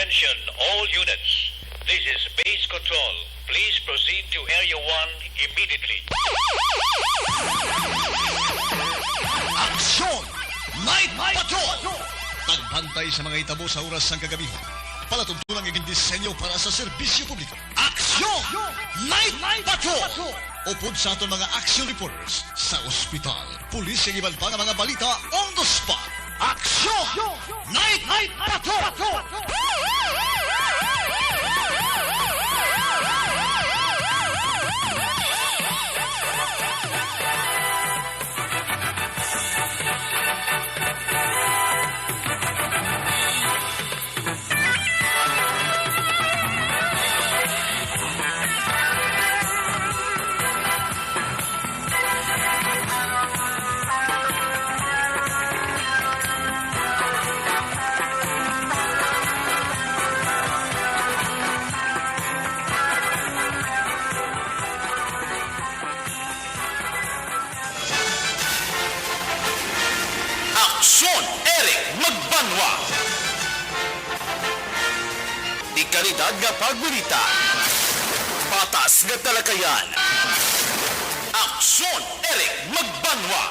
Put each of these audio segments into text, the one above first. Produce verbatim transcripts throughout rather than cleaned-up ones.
Attention, all units. This is base control. Please proceed to Area one immediately. Aksyon! Night Patrol! Pagbantay sa mga hitabo sa oras sang kagabi. Palatuntunan nga gindisenyo para sa serbisyo publiko. Aksyon! Night Patrol! Upod sa aton mga action reporters sa ospital, pulis, kag iban pa nga mga balita on the spot. Aksyon! Night Patrol! Aksyon, Eric Magbanwa. Di kalidad nga pagbalita. Patas nga talakayan. Aksyon, Eric Magbanwa.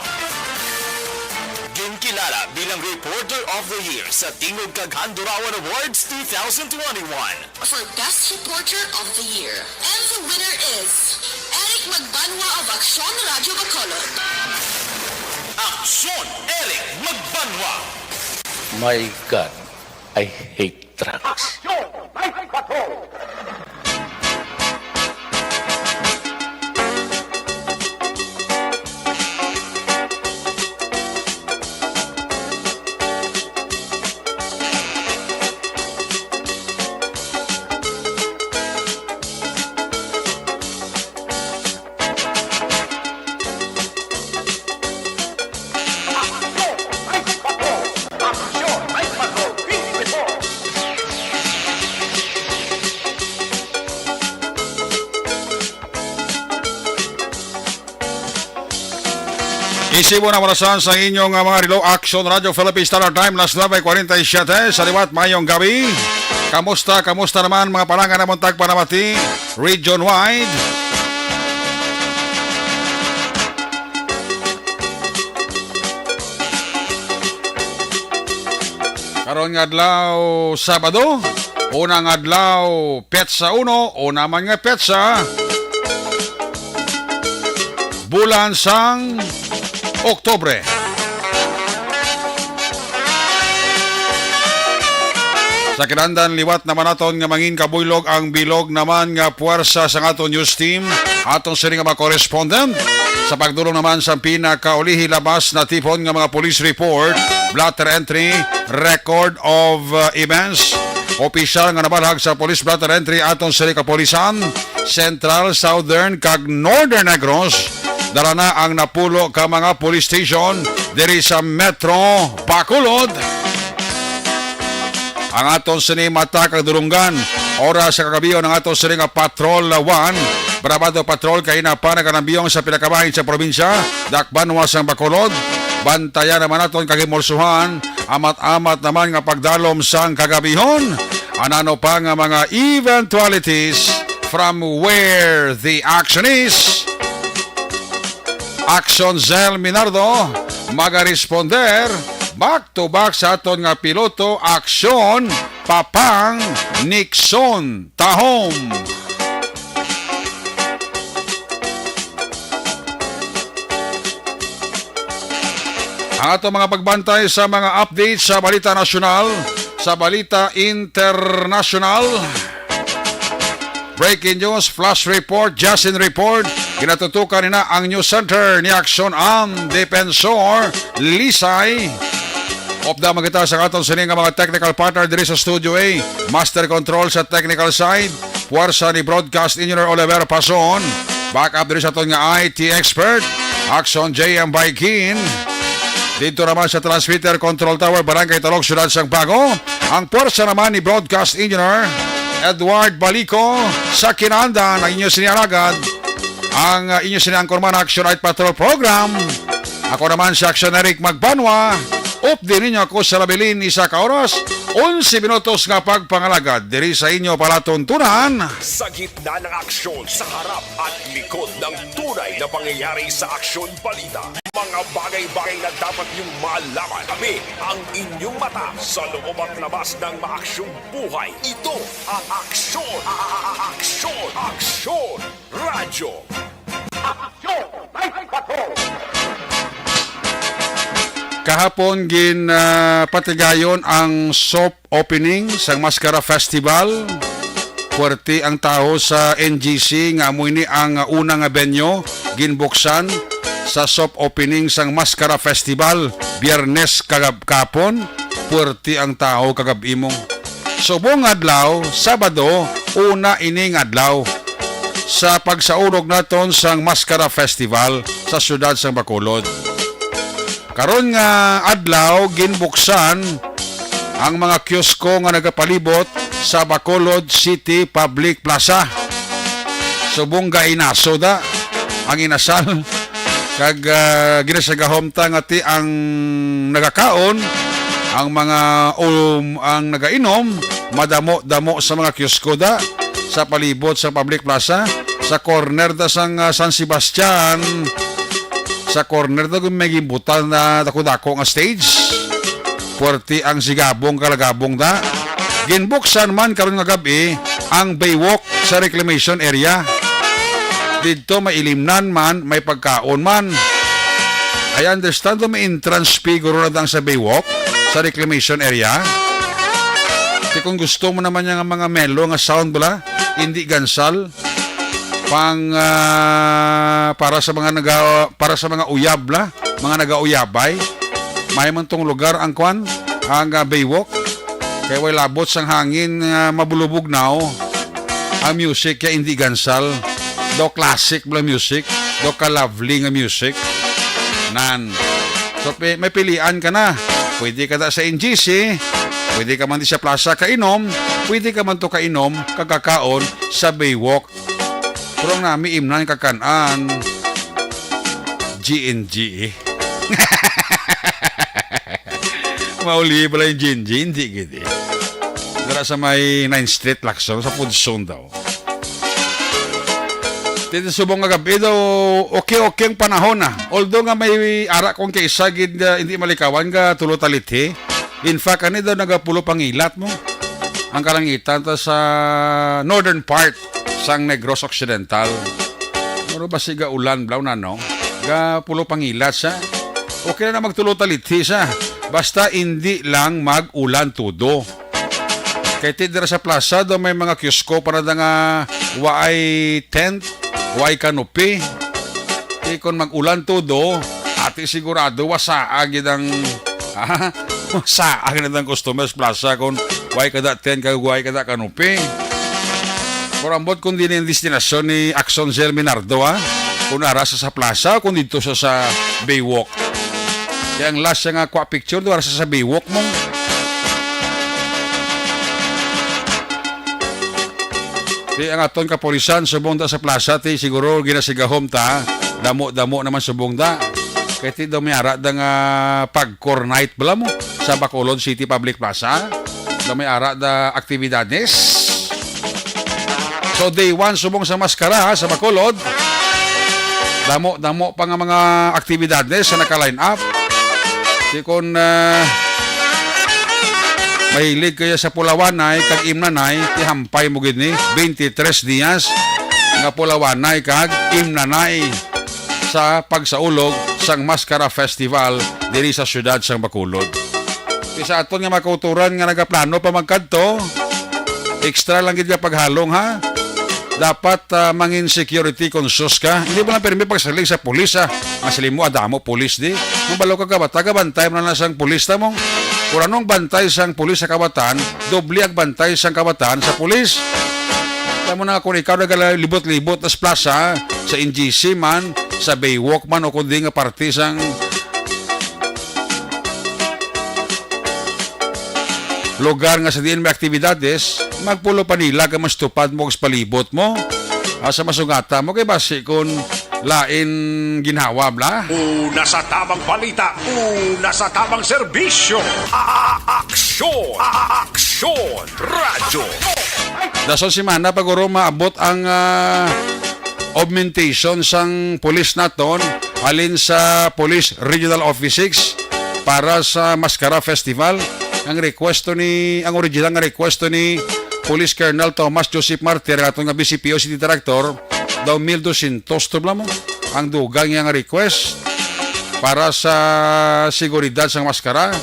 Ginkilala bilang Reporter of the Year sa Tingog kag Handurawan Awards two thousand twenty-one. For Best Reporter of the Year. And the winner is Eric Magbanwa of Aksyon Radyo Bacolod. Aksyon, Eric Magbanwa. My God, I hate drugs. Aksyon! Night Patrol! Isibo na orasan sa inyong, ah, mga relo. Action Radio Philippines Standard Time, las nuebe cuarenta y siete. Sa liwat, mayong gabi. Kamusta, kamusta naman, mga palangga namon tagpanamati, region wide? Karon nga adlaw, Sabado, unang adlaw, petsa uno, una man nga petsa, bulan sang Oktubre. Sa kinahanglan, liwat naman naton nga mangin kabuylog ang bilog naman nga puwersa sang aton news team, aton sini nga mga correspondent. Sa pagdulong naman sa pinakaulihi, labas natipon nga mga police report, blotter entry, record of, uh, events, opisyal nga nabalhag sa police blotter entry aton sini kapulisan, Central, Southern, kag Northern Negros. Dala na ang napulo ka mga police station diri sa Metro Bacolod. Ang aton sini mata kag dulunggan, oras sa kagabion ang aton sini nga Patrol One, Brabado Patrol, kaina pa naganambiyong sa pila ka bahin sa probinsya, dakbanwa sang Bacolod. Bantayan naman naton kag himulsuhan, amat-amat naman nga pagdalom sang kagabihon. Anano pa nga mga eventualities from where the action is. Action Zell Minardo magaresponder back to back sa aton nga piloto, Aksyon Papang Nixon Tahom. Ang ato mga pagbantay sa mga updates sa balita nasyonal, sa balita internasyonal. Breaking news, flash report, Justin report. Ginatutukan nina ang news center ni Aksyon Am Defensor Lisay. Upda man kita sa aton sini nga mga technical partner diri sa Studio A. Master control sa technical side, puwersa ni Broadcast Engineer Oliver Pason. Backup diri sa aton nga I T expert, Aksyon J M Baikin. Dito naman sa transmitter control tower, Barangay Talog, Siyudad sang Bago, ang puwersa naman ni Broadcast Engineer Edward Balico. Sa kinahanglan, ang inyo sini alagad, ang, uh, inyo sini anchorman, Action Night Patrol Program. Ako naman si Action Eric Magbanwa. Update ninyo ako sa Labilin, isa ka oras, onse minutos nga pagpangalagad diri sa inyo palatuntunan. Sa gitna ng aksyon, sa harap at likod ng tunay na pangyayari sa Aksyon Balita, mga bagay-bagay na dapat niyong malaman. Kami ang inyong mata sa loob at labas ng maaksyong buhay. Ito ang Aksyon, a-, a-, a-, Aksyon, Aksyon Radyo. Kahapon gin, ah, patigayon ang soft opening sang Mascara Festival. Puwerte ang tawo sa N G C nga amo ini ang una nga venue ginbuksan sa soft opening sang Mascara Festival, Biyernes kagab-, kapon. Puwerte ang tawo kagab-i mo. Subong nga adlaw, Sabado, una ini nga adlaw sa pagsaulog naton sang Mascara Festival sa siyudad sang Bacolod. Karon nga adlaw, ginbuksan ang mga kiosko nga nagapalibot sa Bacolod City Public Plaza. Subong ga inaso da ang inasal, kag, ah, ginasagahom ta nga ti ang nagakaon, ang mga, um, ang nagainom, madamo-damo sa mga kiosko da sa palibot sa public plaza, sa corner da sang, ah, San Sebastian, sa corner da may ginbutan na dako-dako nga stage. Puwerte ang sigabong kalagabong da. Ginbuksan man karon nga gab-i ang baywalk sa reclamation area. Didto may ilimnan man, may pagkaon man. I understand do may entrance fee guro na dang sa baywalk sa reclamation area. Ti kung gusto mo naman nga mga melo nga sound bala, indi gansal, pang, ah, para sa mga naga-, para sa mga uyab la, mga nagauyabay. May man tong lugar ang kwan, ang, ah, baywalk. Kay way labot sang hangin nga mabulubog now. Ang music kay indi gansal. Do classic bala music, do ka lovely nga music. Nan. So, pi-, may pilian ka na. Pwede ka da sa N G C, pwede ka man di sa plaza kainom, pwede ka man to kainom, kagkakaon sa baywalk. Pero ang nami imnan kakan-an, G N G eh. Mauli bala yung G N G, hindi gid eh. Dara sa may ninth Street, Lacson, sa food zone daw. Titi subong nga gabi daw, okay-okay ang panahon na. Although nga may ara kung kaisa gid, ah, hindi malikawan nga tulo talithi. In fact, ani daw nagapulo pangilat mo ang kalangitan ta sa northern part sang Negros Occidental. Pero basi ga ulan, blaw na, no? Ga pulo pangilat sa. Okay na na magtulo talithi sa. Basta hindi lang mag-ulan tudo. Kay ti dira sa plaza daw may mga kiosko para da nga waay tent, waay canopy. Ti kon mag-ulan tudo, ati sigurado wasaa gid ang, ha? Wasaa gid ang customers plaza kon waay kada tent kag waay kada canopy. Pero ambot kung din ang destinasyon ni Axon Sir Minardo, ha? Kung ara sa, sa plaza o kung dito sa, sa Baywalk. Kaya ang last siya nga kwa picture, do ara sa, sa Baywalk mo. Di ang aton kapulisan, subong da sa plaza, ti siguro ginasigahom ta. Damo-damo naman subong da. Kay ti daw may ara da nga pag-core night bala mo sa Bacolod City Public Plaza. Daw may ara da aktibidades. So, day one, subong sa maskara, ha, sa Bacolod. Damo-damo pa nga mga aktibidades sa naka-line up. Di kon, ah, mahilig kaya sa pulawanay kag imnanay, tihampay mo gid ni twenty-three dias nga pulawanay kag imnanay sa pagsaulog sang Maskara Festival diri sa siyudad sang Bacolod. Ti sa aton nga mga kauturan nga nagaplano pa magkadto, extra lang gid nga paghalong, ha. Dapat, ah, mangin security conscious ka. Hindi mo lang pirmi pagsalig sa pulis, ha. Masiling mo, adamo pulis di. Mabalo ka kabata, kabantay mo na lang sang pulis ta mo. Kung anong bantay sang pulis sa kabatan, doble ang bantay sang kabatan sa pulis. Tamo na kung ikaw nagalibot-libot na sa plaza, sa N G C man, sa Baywalk man, o kundi nga parte sang lugar nga sa diin may aktibidades, magpulo pa nila kay mas tupad mo sa palibot mo. Asa masugata mo kay basi kun lain ginhawa, bla? Una sa tamang balita, una sa tamang serbisyo. A-, a-, aksyon, a-, a-, aksyon, radyo. Dason semana pa guro maabot ang, ah, augmentation sang police naton, halin sa Police Regional Office six para sa Mascara Festival. Ang request to ni, ang original nga request to ni Police Colonel Thomas Joseph Martir, ang aton nga V C P O City Director, daw mil dosyentos to bala mo ang dugang niya nga request para sa seguridad sang Mascara.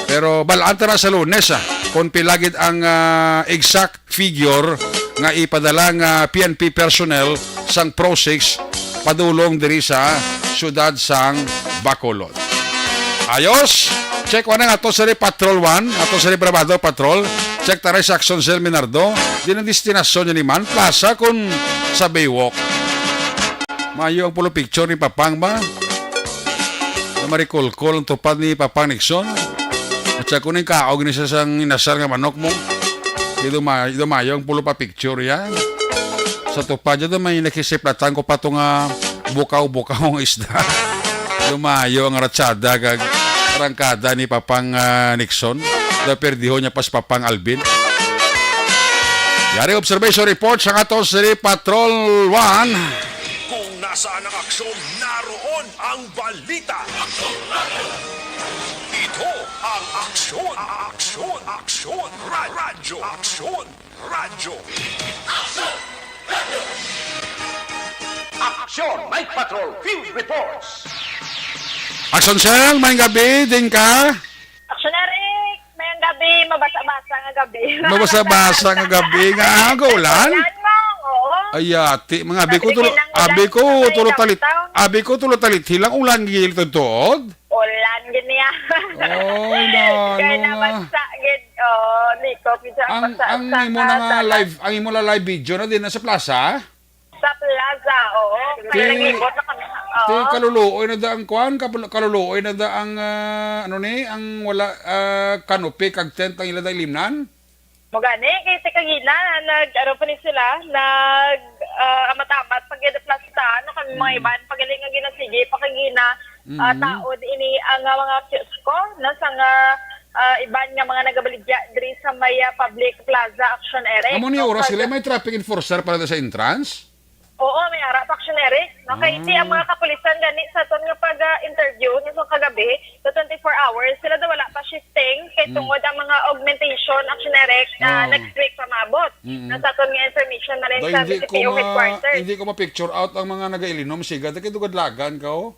Pero bal-an ta na sa Lunes, ah, kung pila gid ang, ah, exact figure nga ipadala nga P N P personnel sang Pro six padulong diri sa siyudad sang Bacolod. Ayos! Check one ang ato sa Patrol one, ato sa Bravado Patrol. Check taray sa Action Cell Minardo. Din ang destinasyon niya ni Man Plaza kun sa Baywalk. Mayo ang pulo picture ni Papang ba? Na marikulkol ang tupad ni Papang Nixon. At sa kuning kaog ni sa sang inasal nga manok mo. Di duma-, dumayo ang pulo pa picture yan. Sa tupad dyan, may nakisiplatan ko pa to nga bukaw-bukaw ang isda. Dumayo ang ratsada kag arangkada ni Papang, ah, Nixon. Daw perdiho niya pa si Papang Alvin. Yari observation report sa ato si Patrol one. Kung nasaan ang aksyon, naroon ang balita. Ito ang aksyon, aksyon, aksyon, ra-, radyo, aksyon, radyo. Aksyon, Night Patrol Field Reports. Action Cell, may gabi din ka. Action Eric, may ang gabi, mabasa-basa nga gabi. Mabasa-basa nga gabi nga, ah, gaulan? Ulan, Mang, oo. Ay, yati, mga abi ko Sabi tulo, lang, abi ulan ko sa may tulo talit, downtown. Abi ko tulo talit, hilang ulan gid tuod. Ulan gid niya. Oy, nano Kaya nga. Nabasa gid, oh, Nico, pizza Ang, pasa- ang sa- imo na nga sa- live, ang imo na live video na din na sa plaza? Sa plaza, oo. Ti-, Kaya naglibot na kami. Ti Oo. kaluluoy na da ang kwan, kapul-, kaluluoy na da ang, ah, ano ni, ang wala, ah, canopy kag tent ang ila da ilimnan? Mo gani, kay ti kagina, nag, ano pa ni sila, nag, ah, amat-amat pag gid plasta, ano kami mga Mm. iban, pag gali nga ginasigi, pa kagina, ah, Mm. taod ini ang, ah, mga kiosko, no, sa nga, ah, iban nga mga nagabaligya diri sa may, ah, public plaza, Action Eric. Amo ni No, oras pag- sila, may traffic enforcer para sa entrance? Oo, may ara pa, Action Eric. No, kay Ah. ti ang mga kapulisan gani sa aton nga pag, ah, interview no, sa kagabi, sa twenty-four hours, sila daw wala pa shifting kay Mm. tungod ang mga augmentation, Action Eric, na Ah. next week pa maabot. Mm-mm. Na sa aton nga information na rin Daw sa hindi ko V C P O ma-, headquarters. hindi ko ma-picture out ang mga nagailinom, siga, da kay dugad-lagan ka, oh.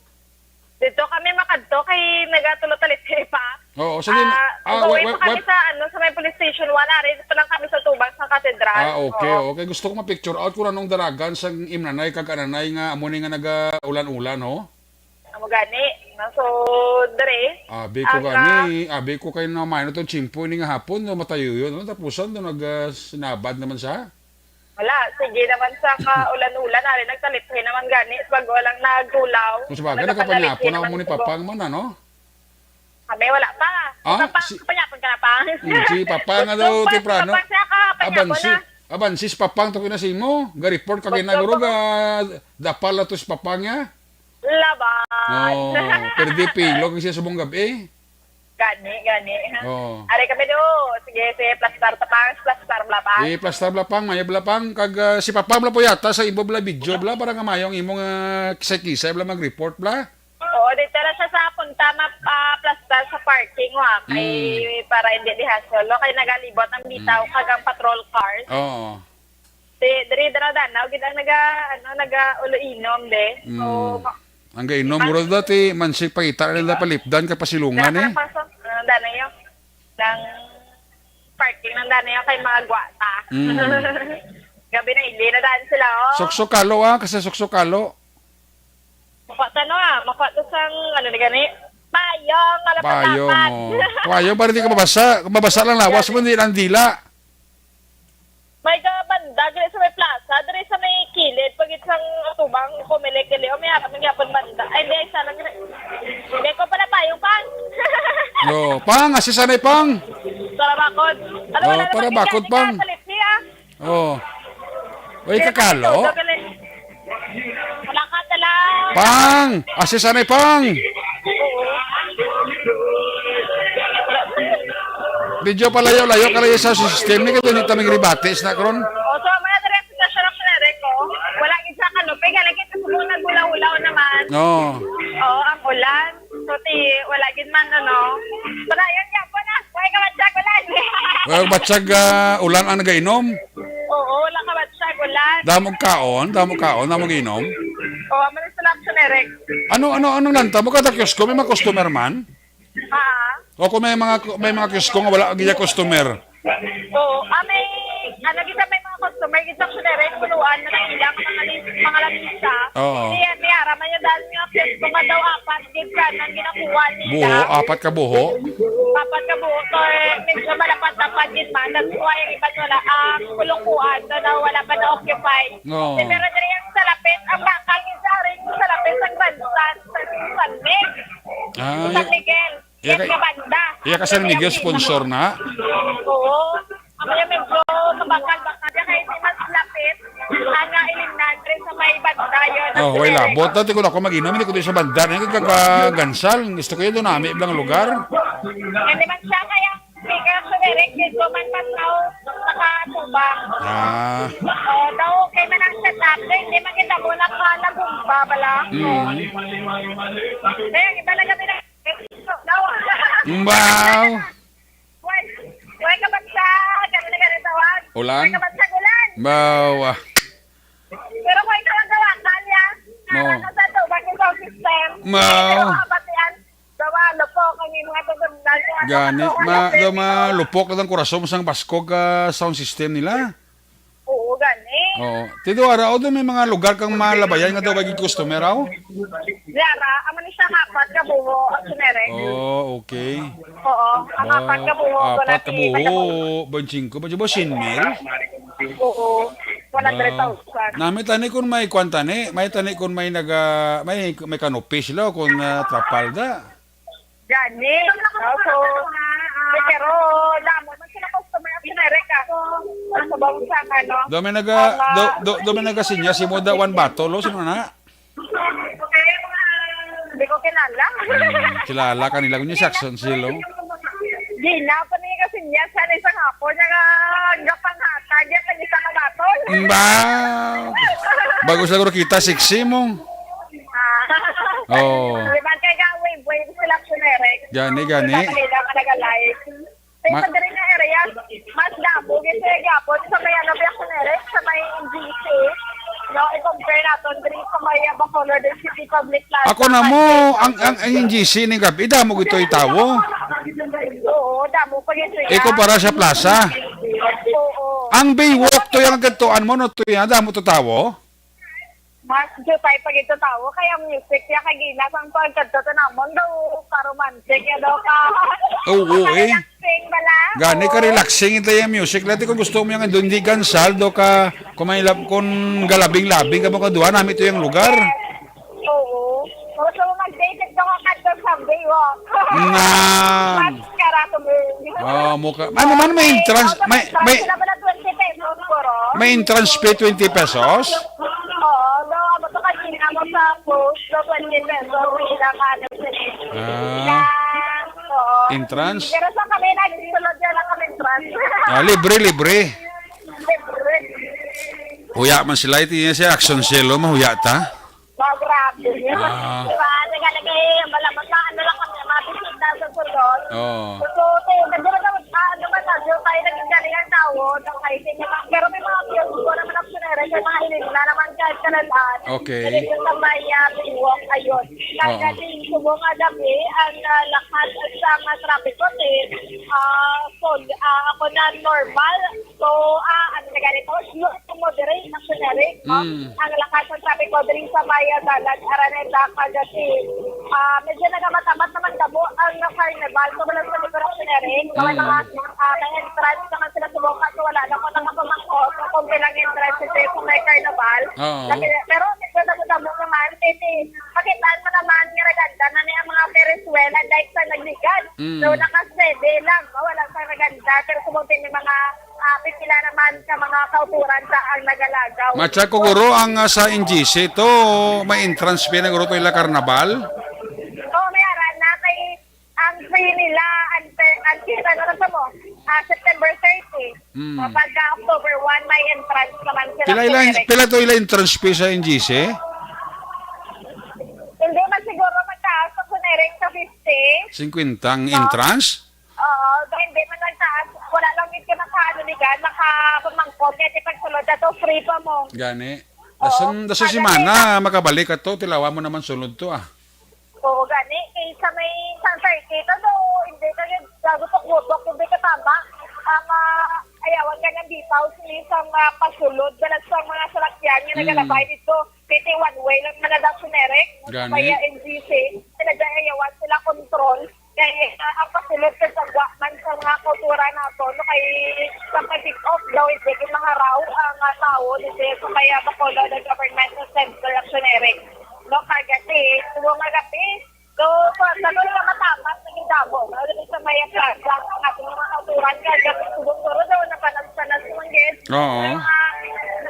Dito kami makadto kay nagatulo talit pa. Oo, so din, Ah, ah, umuwi wait, wait, pa kami wait. sa, ano, sa may police station one, ari pa lang kami sa tubang sa katedral. Ah, okay, Oo. okay. Gusto ko ma-picture out kung anong dalagan sa imnanay kag ananay nga amo ni nga naga-ulan-ulan, ho? Amo gani. No? So, dire, Abi ko ang, gani, abi ko kay na mayo na tong tiyempo ini nga hapon, no, matayo yun, no? Tapusan, no, nag, ah, sinabad naman siya. Wala, sige naman sa kaulan-ulan, ari nagtaliphi naman gani, bago lang nagulaw. Kung sabagay, Nagapaliphi nakapanyapo na naman mo ni siguro. Papang man, ano? Kami, wala pa. Ah, Papa, si kapanyapon ka na pa. Hmm, si Papa nga Gusto daw, pa, temprano. Papa, siya ka, panyapon Abansi, na. abansi si Papang to kinasimo. Ga-report ka Gusto ginaguro, pa. ga-, dapal na to si Papang niya. Laban. Oh, pero di pilog siya sa mong gabi. Gani, gani. Oo. Ari kami do. Sige, sige, plastar tapang, plastar blapang. Eh, plastar blapang, maya blapang, kag, ah, si Papang bla po yata sa imo bla video bla, para nga mayong imong, ah, kisay-kisay bla mag-report bla. Oo, dito na siya sa punta, ma-, ah, plastar sa parking, wa. Kay, Mm. para hindi di hassle, no? Kay nagalibot ang bitaw, Mm. kag ang patrol cars. Oo. Di, diri dara danaw, gid ang naga, ano, naga ulo inom, de. So, Mm. ma-, Ang gainom, Iba- mura dati, mansig pakita na nila palipdan kay pasilungan, eh. Nakapaso, ah, danayo. Nang parking ng danayo kay mga gwata. Mm. Gabi na, hindi na daan sila, oh. Suksukalo, ah, kasi suksukalo. Makuha ta, no, ah. Makuha ta sang, ano na gani? Payong, ala Payong, patapat. oh. Payong, para di ka mabasa. Kung mabasa lang lawas mo, hindi lang dila. May ka banda, diri sa may plaza, diri sa may kilid, pagit sang tubang, kumilik, dili, o may harap, may gyapon banda. Ay, hindi, isa lang, diri. Hindi ko pala payong, pang. Oh, pang, asi sanay, pang. Para bakod. Ano, Oh, wala para naman bakod, kita, pang. Sa litsi, ah. Oh. Uy, Hindi, kakalo. Sa ito, gali. Wala ka, Pang! Assist anay, Pang! Medyo palayo-layo ka lang sa system ni, kaya hindi kami ribati sa karon. O, so, mga dire sa station of Clerico, wala gid sa kanupi, kaya lagi sa mga nagulaw-ulaw naman. Oo. Oo, ang ulan. So, ti, wala gid man, ano. Wala, yun nga po na. Wala ka batsag ulan. Wala batsag, ah, ulan ang nagainom? Oo, wala ka batsag ulan. Damog kaon, damog kaon, damog inom. Oo, malis na lang sa Clerico. Ano, ano, anong lanta mo? Kada kiosko, may mga customer man? Ha? O kung may mga, may mga kiosko nga wala gid customer. Oo, ah, may, ano, kita may mga customer, kita ko na rin, puluan na nang ilang mga lis-, mga lamisa. Oo. Kaya may ara man yung dahil nga kiosko nga daw apat, gid ka nang ginakuha nila. Buho, apat ka buho? Apat ka buho, so, eh, medyo malapad-lapad din man. That's why yung iba wala, ah, kulungkuan, so, na wala pa na-occupy. Oo. Eh, pero diri ang sa lapit, ang bakal, isa rin sa lapit, sa Grand San, sa San Mig. Ah, San Miguel. Iya ka, iya ka San Miguel sponsor na? Oo. Ang kaya medyo mabakal-bakal. Kaya hindi mas lapit. Ang, ah, ilimnan rin sa may banda yun. Oh, wala. Bota, ti ko na ako mag-inom. Hindi ko doon sa banda. Hindi ko kagagansal. Gusto ko yun doon. Nami ibang lugar. Hindi man siya kaya. Speaker sa direct dito man pa tao nakatubang. Ah. Oh, daw kay man ang setup. Hindi man kita mo nakalagumba bala. Mm. Kaya iba na kami na Wow! Uy, uy, kabansag! Kami na ganitawag. Ulan? Uy, kabansag, ulan! Wow! Pero kung ikaw ang gawa, kaya, mo. Ano sa to, bakit sa system? Mo. Pero kapatian, gawa, ano po, kami mga tutundan, mga Gani, kabansag, ma, ano, do, ma, lupok lang ang kurason sang baskog ka sound system nila. Oo, gani. Oo. Ti do ara, o, do may mga lugar kang malabayan nga daw kay customer, aw? Yara, amo ni siya apat ka buho, ang sinere. Oh, okay. Oo, ang apat ka buho, Ah, apat ka buho, bantsin ko, bantsin mo, sin mil? Oo, one hundred thousand. Nami tani kung may kwan tani, may tani kung may naga, may, may kanopi sila o kung, ah, trapal da. Gani. So, pero damo man sila customer ang Amerika. Ang sabaw sa ano. Do may naga, Ang, ah, do, do, do may nagasinya si Moda One Bottle, o, sino na? Hindi ko kilala. Hmm, kilala ka nila. Kung yung Saxon Silo. Di na pa niya kasi niya sa isang hapon niya nga gapanghatag niya sa isang batol. Ba? Bago siguro kita, sexy mo. Ah. Oh. Di ba kay ga wave, wave sila, Chinere? Gani, gani. Sa kanila ka nag-alive. Sa Ma- isa diri nga area, mas damo gid siya gyapon sa may ano, Biak, Chinere, sa may N G C. No, i-compare naton diri sa may, ah, Bacolod City Public Plaza. Ako na mo, ang, ang, ang N G C ning gabi, damo gito'y tawo. Oo, damo pa gid siya. Ikumpara sa plaza. Oo. Ang Baywalk to yung gantuan mo, no, to yan, damo to tawo. Mas jutay pa gito tawo kay ang music niya kay gina sang pagkadto to namon daw ka-romantic ya daw ka. Oo, eh. Relaxing bala. Gani ka Oo. Relaxing ito yung music. Lati kung gusto mo yung doon di gansal do ka kung may lab-, kung galabing-labing ka mo kaduha nami ito yung lugar. Oo. Gusto mo mag-date ito ka kadto sa Baywalk. Nan. Mas karato mo. Oh, mukha. Ano man may entrance, may, may Sila pala twenty pesos, puro. May entrance fee twenty pesos? Oo, no, amo to kanina mo sa post, no, twenty pesos, ilang ano, Ah. Oo. Entrance? Pero sa kami, nagsulod yan lang kami entrance. Ah, libre, libre. Libre. Huya man sila, iti niya si Action Selo, mahuya ta. Wow, grabe. Ah. Diba? Nagalagay, wala pa sa ano lang kami, mga bisita sa sulod. Oo. So, so, te, nagdala daw, ah, ano ba, sabi ko, tayo naging galing ang tao, daw kayo din naman. Pero may mga views ko naman ang sinere, sa mga hiling na naman kahit kanalaan. Okay. Dito sa may, ah, Biwok, ayun. Oo. Kagating subong nga gabi, ang, ah, lakas sa mga traffic ko, eh, ah, full, ah, ako na normal. So, ah, ano na ganito? Slow to moderate, actually, no? Mm. Ang lakas ng traffic ko diri sa may, ah, dalan Araneta, Cagayan. Ah, medyo nagamatamad naman damo ang Carnival. So, wala sa dekorasyon na rin. Wala Mm. mga, ah, may entrance naman sila sa bukas. So, wala na ko nakapamangkot. So, kung bilang entrance ito sa may Carnival. Oo. Kasi, pero medyo damo-damo naman. Kasi, makitaan mo naman nga naganda na niya ang mga Ferris wheel. Like sa nagligad. Mm. So, naka-steady lang. Wala sa naganda. Pero kung may mga Kapit sila naman sa mga kauturan sa ang nagalagaw. Matsa ko, guro, ang, ah, sa N G C to, may entrance fee na, guro, to ila karnabal? Oo, may aral na kay ang free nila until, until ano na mo, ah, September thirty. Mm. Kapag, ah, October one, may entrance naman sila. Pila ila, pila to ila entrance fee sa N G C? Hindi man siguro mataas sa Connect sa fifty. Singkwenta ang entrance? Oo, dahil hindi man nagtaas, wala lang gid ka nakaano ni ka, nakapamangkot, kaya di pagsulod na to, free pa mo. Gani. Oo, dason, dason si Mana, makabalik ato, tilawa mo naman sulod to, ah. Oo, gani. Kay sa may San Circuito, do, hindi ka gid gago sa kutok, hindi ka tama. Ang, ah, ayawan ka ng bipaw, sini sa mga pasulod, dalas sa mga salakyan nga nagalabay dito. Kay one way lang man na daw, Connect. Gani. Kaya N G C, sila dyan ayawan sila control. Kay, ah, ang pasulod sa sagwa man sa mga kultura nato, no, kay sa pag-pick up daw, hindi ko maharaw ang, ah, tao dito sa kaya Bacolod ang government sa Central Actionary. No, kagati, tulo nga gabi. So, sa, sa tulo nga matapas, naging damo, no, dito sa Maya Plaza, ang ating mga kultura, kagati, subong turo daw, napanas-panas yung gate. Oo. Ah,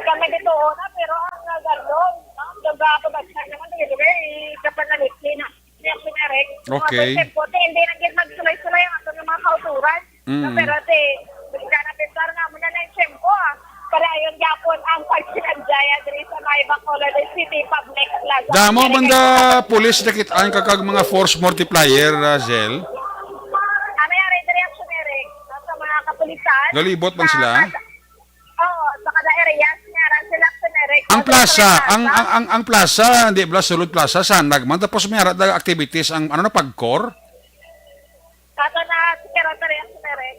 kami dito, una, pero ang, ah, gandong, no, daw, ah, pabagsak naman, dito, eh, kapanalipin na. Reactionary. Okay. Mga tempo, te, hindi na gid magsulay-sulay ang ato nga mga kauturan. Mm. No, pero, te, bigla na pensar nga mo na na yung tempo, ah. Para ayon gyapon ang pagsinadjaya diri sa may Bacolod City Public Plaza. Damo man da pulis nakit-an ka kag mga force multiplier, ah, Zel? Ah, may ari diri, reactionary, no, sa mga kapulisan. Nalibot man sila? Oo, sa kada area, sinaran sila sa Merek. Ang plaza, ang, ang, ang, ang plaza, di ba, sulod plaza, sanag man. Tapos may ara da activities, ang, ano na, pagkor? Kato na, secretary ang Merek.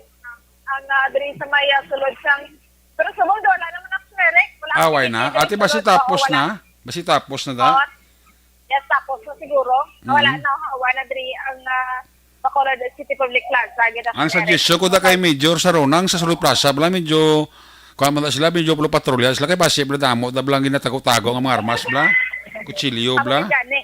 Ang, ah, diri sa may, ah, sulod sang, pero sa mundo, wala naman ang Merek. Wala akong Away na. Ate, basi tapos na? Basi tapos na da? Oo. Yes, tapos na siguro. Wala na, wala na diri ang, ah, Bacolod City Public Plaza, gid ang Ang sa Merek. Suggestion ko da kay Major Saronang sa Sulod Plaza, bala medyo, kuha man da sila, medyo pulo patrolya sila, kay basi bala damo da bala ginatago-tago ang mga armas bala, kutsilyo Amo bala. Gani.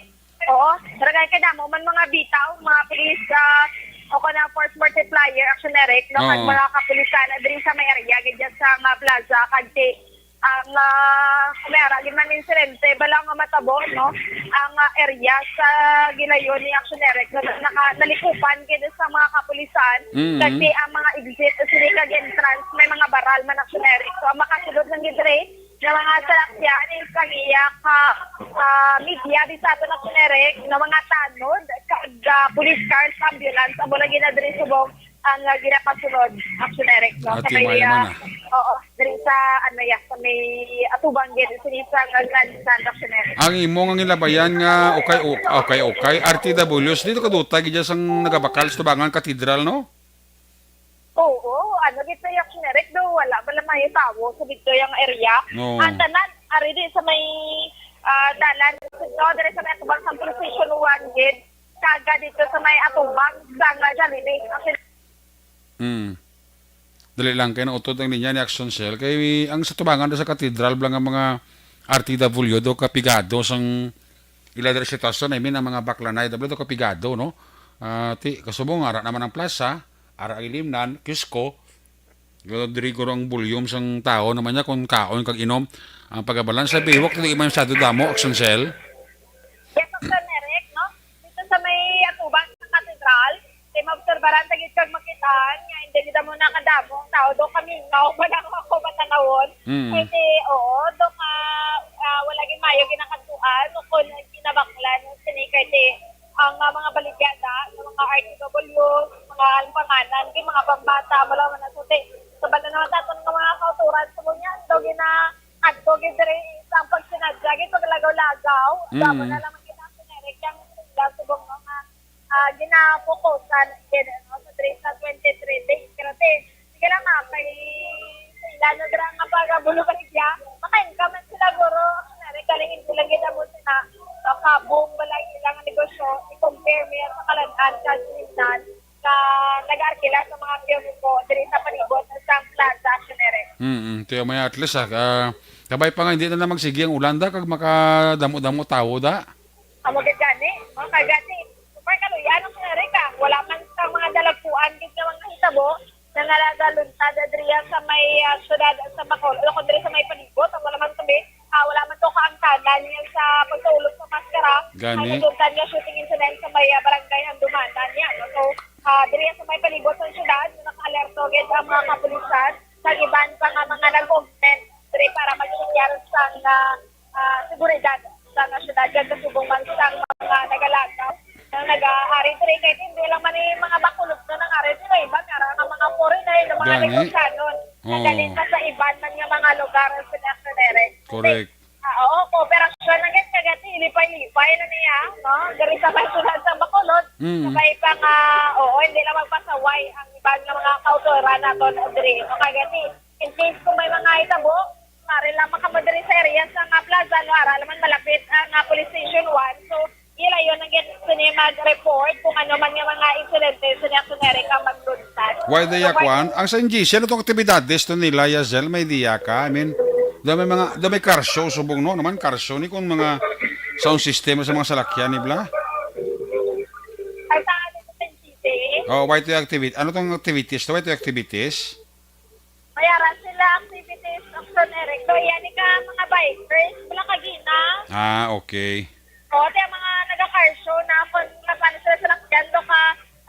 Oo, barangay kay damo man mga bitaw, mga police, ah, o kana force multiplier, action direct, no, kag Oo. mga kapulisan na diri sa may area, gid sa mga plaza, kag ti-, ang, ah, may ara gid man insidente, bala nga matabo, no? Ang, ah, area sa gilayon ni Action Direct na naka-, nalikupan gid sa mga kapulisan, Mm. kasi ang mga exit, sini kag entrance, may mga baral man Action Direct. So, ang makasulod lang gid diri nga mga salakyan is kag iya ka, ah, media di sa aton Action Direct, nga mga tanod, kag, ah, police cars, ambulance, amo lagi na diri subong ang, ah, ginapasunod, Action Direct, no? Ati Sa may, Mayaman, ah, ah. Oo, diri sa, ano, ya, sa may atubang gid, sini sa nga Grand Stand, Action Direct. Ang imo nga gilabayan nga okay, okay, okay, okay, R T Ws, dito ka duta, gidya sang nagabakal sa tubangan katedral, no? Oo, ano, dito yung Action Direct, do, wala ba lang may tawo sa dito yung area? Oo. Ang tanan, ari di sa may, ah, dalan, no, diri sa may atubang sa Precision One gid, kaga dito sa may atubang, sa nga Jollibee. Action Mm. Dali lang, kay nautod ang linya ni Action Cell. Kay ang sa tubangan do sa katedral, bala nga mga R T W do kapigado sang ila diri sitwasyon, I mean, ang mga baklanay, W do kapigado, no? Ah, ti, kasubong, ara naman ang plaza, ara ang ilimnan, kisko, pero diri guro ang volume sang tao naman niya kung kaon kag inom. Ang pagabalan sa Biwok, dili man masyado damo, Action Cell. Yes, Action Direct, no? Dito sa may atubang sa katedral, Kay maobserbaran ta gid kag makitaan nga hindi gid mo nakadamo ang tao do kami nga wala lang ako matanawon. Mm. Kay di, oo, do nga, ah, wala gid maayo ginakadtuan o kung ginabaklan sini kay di ang, ah, mga baligyada sa mga R T W, mga alpanganan, kay mga pambata, wala man na suti. Sa banda naman sa aton nga mga kauturan sa Bunyan, do gina-, adto gid diri sa pagsinadya, gid paglagaw-lagaw. Mm. Damo na lang ang ginasinirik ang sila subong mga ah, ginafokusan gid, no, sa diri sa twenty-three days. Pero, te, sige lang, ah, kay sa ila na dira nga pagabulo baligya, makain ka man sila, guro. Nari, kaling hindi lang gid amo sila, no, kabong wala ilang negosyo, i-compare mo yan sa Kalan-an, sa Sinitan, sa nag-arkila sa mga kiosko diri sa palibot sa Plaza Action Area. Mm, tiyo, may at least, ah, ah, kabay pa nga, hindi na lang magsige ang ulan da, kag makadamo-damo tawo da. Amo gid gani, mga kagati. Super kaluyan ang Amerika. Wala man sa mga dalagpuan gid nga mga hitabo. na nga nagaluntad diriya sa may, ah, syudad sa Bacolod, o kung diri sa may palibot, ang wala man kami, ah, wala man to kaangtanan niya sa pagtulog sa maskara. Gani. Ang nagluntad nga shooting incident sa may, ah, barangay Handumanan niya, no? So, ah, diriya sa may palibot sa syudad, naka-alerto gid ang mga kapulisan sa iban pa nga mga nag-augment diri para mag-secure sa, ah, ah, seguridad sa nga syudad, kag kasubong man sang mga nagalagaw nga nag-aari diri, kay hindi lang man ni mga Bacolodnon ang ari diri, iban nga ra nga mga foreigner, nga mga Gani. Negosyanon, Oo. nagaling pa sa iban man nga mga lugar sa National Correct. Ah, oo, kooperasyon lang gid, kag lipay-lipay na niya, no? Diri sa may syudad sa Bacolod, Mm. sabay pa nga, oo, hindi lang magpasaway ang iban nga mga kautoran naton diri, no? Kag in case kung may mga hitabo, maaari lang makamo diri sa area sa nga plaza, no? Ara naman malapit ang, ah, Police Station one. So, ilayon ang gid sini mag-report kung ano man nga mga insidente sa National Area ka magluntad. Why the So, yak one? Ang sa N G C, ano tong aktibidades to nila, Yazel? May diya ka? I mean, daw may mga, daw may car show, subong, no? Naman car show ni kung mga sound system sa mga salakyan ni Bla? Ay, sa ano sa N G C? Oh, why to activity? Ano tong activities? Why to activities? May ara sila activities, Action Eric. So, yan ka mga bikers, wala ka gina. Ah, okay. O, ti ang mga naga-car show na kung nasaan sila sa lakyan, do ka,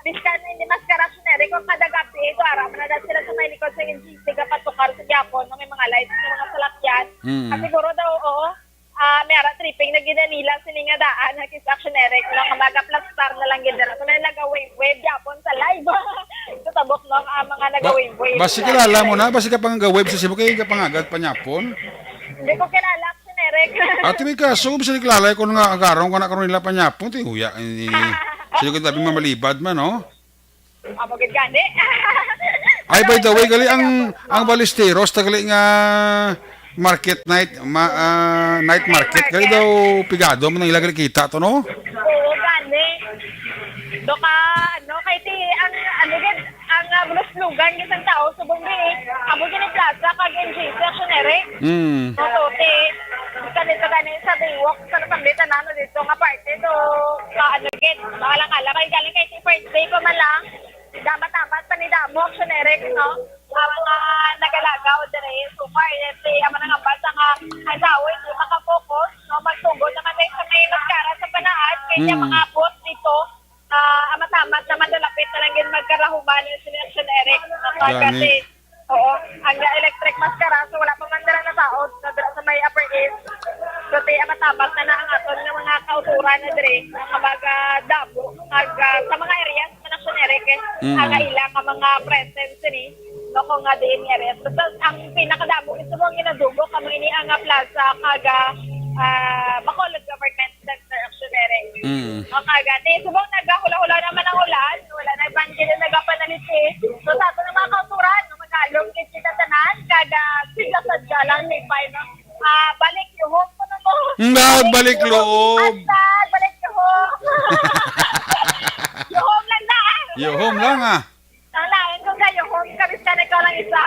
biskan hindi maskara, Action Eric, kung kada gabi, ito, ara, manadad sila sa may likod sa N G C, gapatukar sa gyapon, no, may mga lights sa mga salakyan. Mm. At siguro daw, oo, ah, may ara tripping na ginanila sini nga daan, nga kis Action Eric, no, nga magaplastar na lang gid dira. So, may naga-wave-wave gyapon sa live. Sa tabok, no, ang mga Ba-, naga-wave-wave basi sa kilala mo na, basi ka pang wave sa Cebu, kay ka pangagat panyapon. Hindi ko kilala, Action Eric. Ate, may kaso, basi kilala ko nga agarong ko na karon nila panyapon, ti huya, eh, sila ko tabi mamalibad man, no? Amo gid gani. Ay, by the way, gali ang, ang Ballesteros, tagali nga market night, ma-, ah, night market, gali daw pigado man ang ila gali kita to, no? Oo, gani. Do ka, ano, kay ti, ang, ano gid, ang, ah, mga slogan gid sang tao, subong di, amo gid ni plaza, kag N G C, Action Eric. Mm. So, ti, kani sa gani sa Baywalk, sa Nasambitan, ano, dito nga parte, do, ka, ano gid, mga lang alam, ay galing kay ti first day pa man lang, damat-damat pa ni damo, Action Eric, no? Ang mga nagalagaw diri, so far, yes, si, ang mga bata nga, ang tao, hindi makafocus, no? Magtugon naman tayo sa may maskara sa panaad, kaya Mm. mga abot dito, ah, ang matamat naman, lapit na lang yun, magkarahuman yung si Action Eric, no? Gani. Kasi, oo, ang electric maskara, so wala pa man dala na tao, na dala sa may Upper East. So, ti, ang matamat na na ang aton nga mga kauturan na diri, nga mga damo, ag, ah, sa mga areas, Action Eric, eh, Mm. ang ilang nga mga presence ni, no, kung nga diin nga area. Basta ang pinakadamo, gusto mo ang ginadugok, kamo ini ang, ah, plaza, kag, ah, Bacolod Government Center, Action Eric. Mm. O, kag, ah, ti, subong naghula-hula naman ang ulan, wala na bang gini nagapanaliti. So, sa ato ng mga kauturan, no, magalog gid kita tanan, kag, ah, sadya-sadya lang, lipay, no? Ah, balik yuhom ko na mo. Nga, balik loob. Hashtag balik yuhom. Yuhom lang na. Yuhom lang, ah. Ang lain ko sa yuhom, kabis ka na ikaw lang isa.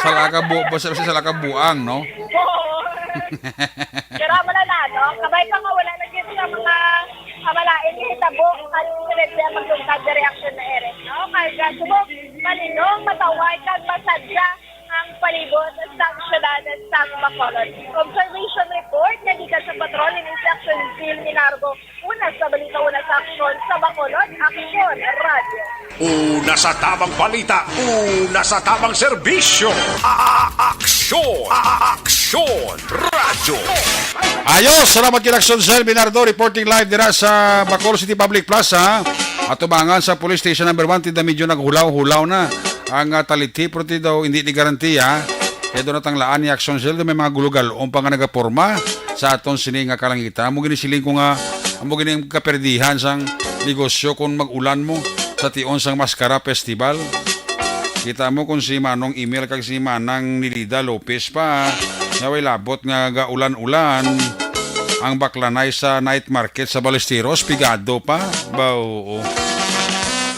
Salaka bu-, basta, basta salaka buang, no? Oo. Pero wala na, no? Kabay pa nga wala lagi sa mga kamalain nga hitabo, ang silensya magtungkad sa reaksyon na ere, no? Kaya subok, malinong, matawag, kag masadya ang palibot sang syudad sang Bacolod. Observation report nga gikan sa patrol ni Section Bill Minargo. Una sa balita, una sa aksyon sa Bacolod, Aksyon Radio. Una sa tabang balita, una sa tabang serbisyo. A-, a-, aksyon, a-, a-, aksyon, radyo. Ayos, salamat kay Aksyon Sel Minardo, reporting live dira sa Bacolod City Public Plaza. Atubangan sa Police Station Number One, ti da medyo naghulaw-hulaw na ang, ah, taliti, pero ti daw hindi ni garantiya. Kaya doon natanglaan ni Action Cell, may mga gulugalon pa nga nagaporma sa aton sini nga kalangitan. Amo gini siling ko nga, amo gini ang kaperdihan sang negosyo kung mag-ulan mo sa tion sang Mascara Festival. Kita mo kung si Manong Emil kag si Manang Nilida Lopez pa, nga way labot nga gaulan-ulan. Ang baklanay sa night market sa Balesteros, pigado pa. Ba, oo.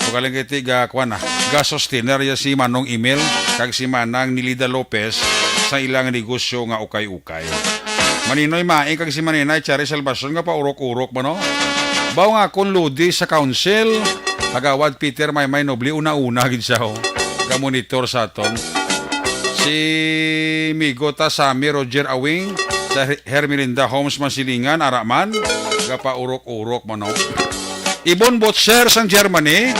Magaling kay tiga, kuwan na, ga-sustainer ya si Manong Emil kag si Manang Nilida Lopez sa ilang negosyo nga ukay-ukay. Maninoy Maing kag si Maninay Cherry Salvacion nga paurok-urok ba, no? Baw nga akon lodi sa council, Kagawad Peter Maymay Noble, una-una gid siya, oh. ga-monitor sa aton. Si migo ta Sammy Roger Awing sa Her-, Hermelinda Homes Masilingan, ara man, gapaurok-urok mo, no? Ibon Butcher sang Germany.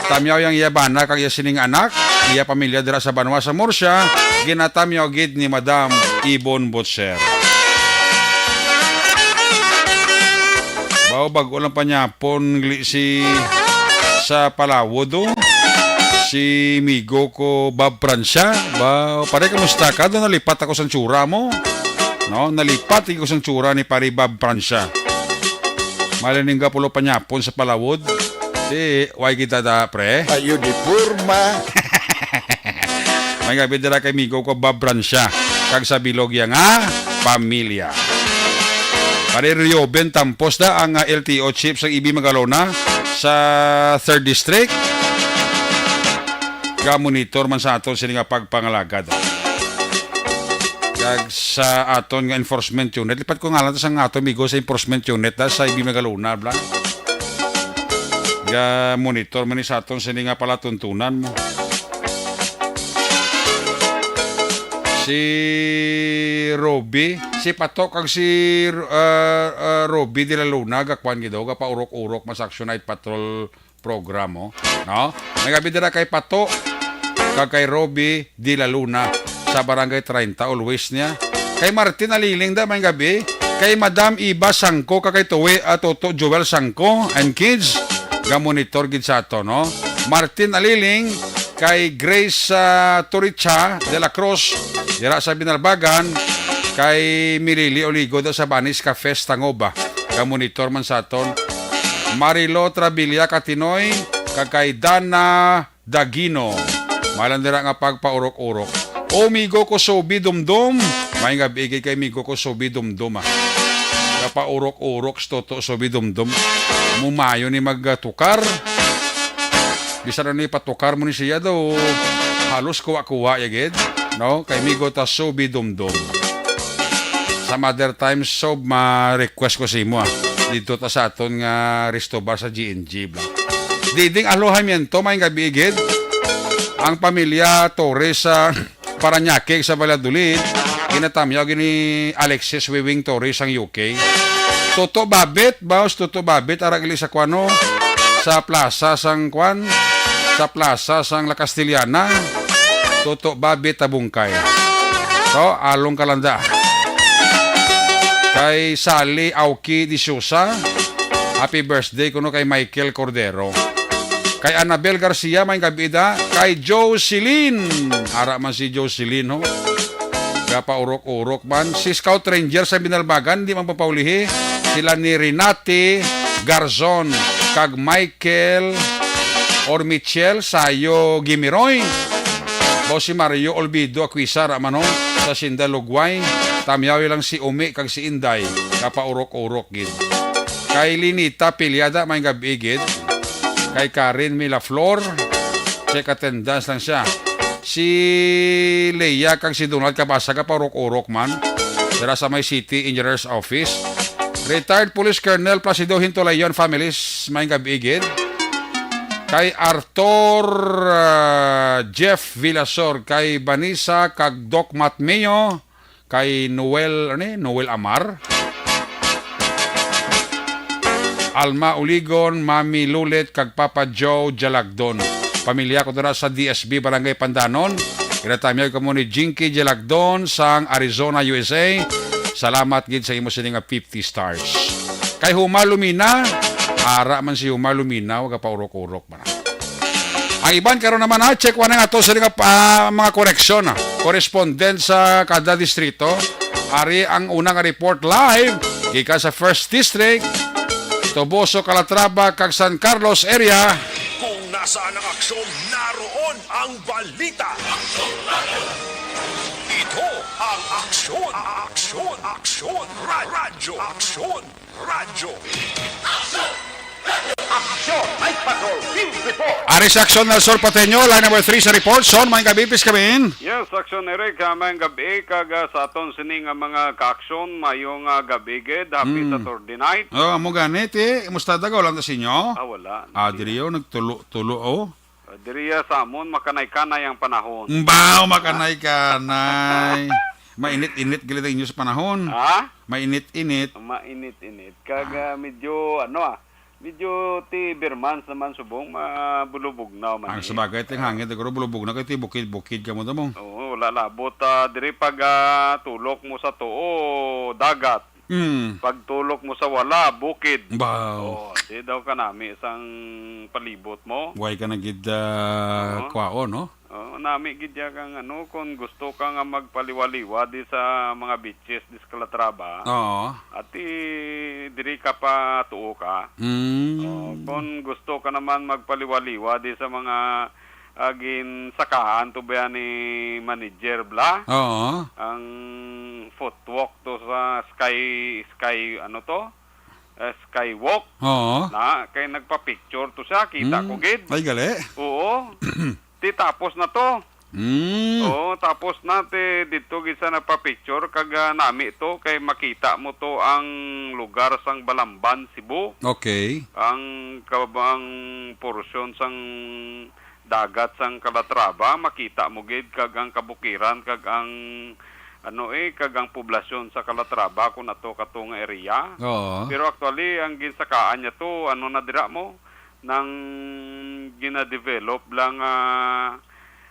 Tamyaw yang iya bana kag iya sining anak, iya pamilya dira sa banwa sa Murcia, ginatamyaw gid ni Madam Ibon Butcher. Bao, bag-o lang panyapon gali si sa Palawod, oh. Si migo ko Bob Prancia. Bao, pare, kamusta ka? Do nalipat ako sang tsura mo. No, nalipat ako sang tsura ni pare Bob Prancia. Malining ga pulo panyapon sa Palawod. Di, way kita da, pre. Ayo di porma. May gabi dira kay migo ko Bob Brancia, kag sa bilog iya nga pamilya. Pare Reuben Tampos da ang, ah, L T O chief sa E B Magalona sa third District. Ga-monitor man sa aton sini nga pagpangalagad. Kag sa aton nga enforcement unit, lipat ko nga lang sa nga aton migo sa enforcement unit da sa E B Magalona, bla. Ga-monitor man ni sa aton sini nga palatuntunan mo. Si Roby, si Pato kag si, uh, uh, Roby de la Luna, gakuan gid daw, gapaurok-urok man sa Action Night Patrol program, oh. No? May gabi dira kay Pato, kag kay Roby de la Luna sa Barangay treinta, always niya. Kay Martin Aliling da, may gabi. Kay Madam Iba Sangko, kag kay Tuwi, ah, Toto Joel Sangko and kids, ga-monitor gid sa ato, no? Martin Aliling, kay Grace, ah, Toricha de la Cruz, dira sa Binalbagan, kay Milili Oligo da sa Banis Cafe, Tangoba. Ga-monitor man sa aton. Marilo Trabilia Katinoy, kag kay Dana Dagino. Malang dira nga pagpaurok-urok. O, migo ko Sobi Dumdum. May nga bigay kay migo ko Sobi Dumdum, ah. Napaurok-urok sa Toto Sobi Dumdum. Mumayo ni magtukar. Bisan ano ipatukar mo ni siya daw, halos kuwa-kuwa ya gid, no? Kay migo ta Sobi Dumdum. Some other times, Sob, ma-request ko sa imo, ah. Dito ta sa aton nga resto bar sa G N G, bla. Diding alojamiento, may gabi gid. Ang pamilya Torres sa Parañaque sa Valladolid, ginatamyaw gini Alexis Wiwing Torres ang U K. Toto Babit, boss, Toto Babit, ara gali sa kwano, sa plaza sang kwan, sa plaza sang La Castellana. Toto Babit Tabungkay. To, along kalanda. Kay Sally Auki de Sousa, happy birthday kuno kay Michael Cordero. Kay Annabel Garcia, may gabi da. Kay Jocelyn. Ara man si Jocelyn, ho. Gapaurok-urok man. Si Scout Ranger sa Binalbagan, di man papaulihi. Sila ni Renate Garzon, kag Michael or Michelle Sayo Gimiroy. Bo si Mario Olvido Aquisar, mano, sa Sinda Lugway. Tamyawi lang si Umi kag si Inday. Gapaurok-urok gid. Kay Linita Pilyada, may gabi gid. Kay Karen Milaflor, check attendance lang siya. Si Leia kag si Donald Cabasa gapaurok-urok man. Dira sa may City Engineer's Office. Retired Police Colonel Placido Hintolayon families, may gabi gid. Kay Arthur, ah, Jeff Villasor, kay Vanessa kag Doc Matmeo, kay Noel, ano eh, Noel Amar. Alma Uligon, Mami Lulet, kag Papa Joe Jalagdon. Pamilya ko dira sa D S B Barangay Pandanon. Ginatamyaw kamo ni Jinky Jalagdon sang Arizona, U S A. Salamat gid sa imo sini nga fifty stars. Kay Huma Lumina, ara man si Huma Lumina, wag ka paurok-urok man. Ang iban karon naman, ha, check one ang ato sa nga, ah, mga koreksyon, ha. Correspondent sa kada distrito. Ari ang unang report live gikan sa First District, Toboso, Calatrava, kag San Carlos area. Kung nasaan ang aksyon, naroon ang balita. Ito ang Aksyon, Aksyon, Aksyon, Ra-, Radyo, Aksyon, Radyo. Aksyon, Night Patrol, Team Report. Ari sa Aksyon Sur Pateño, line number three sa report. Son, may gabi, pis kami. Yes, Aksyon Eric, ah, may gabi kag, ah, sa aton sini nga mga kaaksyon, mayo nga gabi gid, happy Mm. Saturday night. Oh, amo gani, ti, musta daw, wala na sa inyo? Ah, wala. Ah, diri, oh, nagtulo-tulo, oh. Diriya sa amon, makanay-kanay ang panahon. Mbaw, makanay-kanay. Mainit-init gali ang inyo sa panahon. Ha? Mainit-init. Mainit-init. Kag, ah, medyo, ano, ah, medyo ti Bermans naman subong, mabulubugnaw man. Ang eh. Sabagay, ti hangin, siguro bulubugnaw kay ti bukid-bukid kamo, damo. Oo, wala labot, ah, diri pag, ah, tulok mo sa tuo, dagat. Mm. Pagtulok mo sa wala, bukid. Wow. Oh, di daw kanami sang palibot mo. Way ka na gid, ah, Oo. Kwaon, no? Oh, nami gid ya kang ano, kung gusto ka nga magpaliwa-liwa di sa mga beaches di sa Calatrava, Oo. Ati diri ka pa tuo ka. Mm. Oh, kung gusto ka naman magpaliwa-liwa di sa mga, ah, ginsakaan to ba yan ni manager bla? Oo. Ang footwalk to sa sky, sky, ano to? Eh, skywalk. Oo. Na, kay nagpa-picture to siya, kita Mm. ko gid. Ay, gali. Oo. Ti tapos na to. Mm. Oo, tapos na ti dito gid sa nagpa-picture kag, ah, nami to kay makita mo to ang lugar sang Balamban, Cebu. Okay. Ang kabang portion sang dagat sang Calatrava, makita mo gid kag ang kabukiran kag ang ano eh, kag ang poblasyon sa Calatrava kung ato kato nga area. Oo. Pero actually, ang ginsakaan niya to, ano na dira mo, nang ginadevelop lang, ah,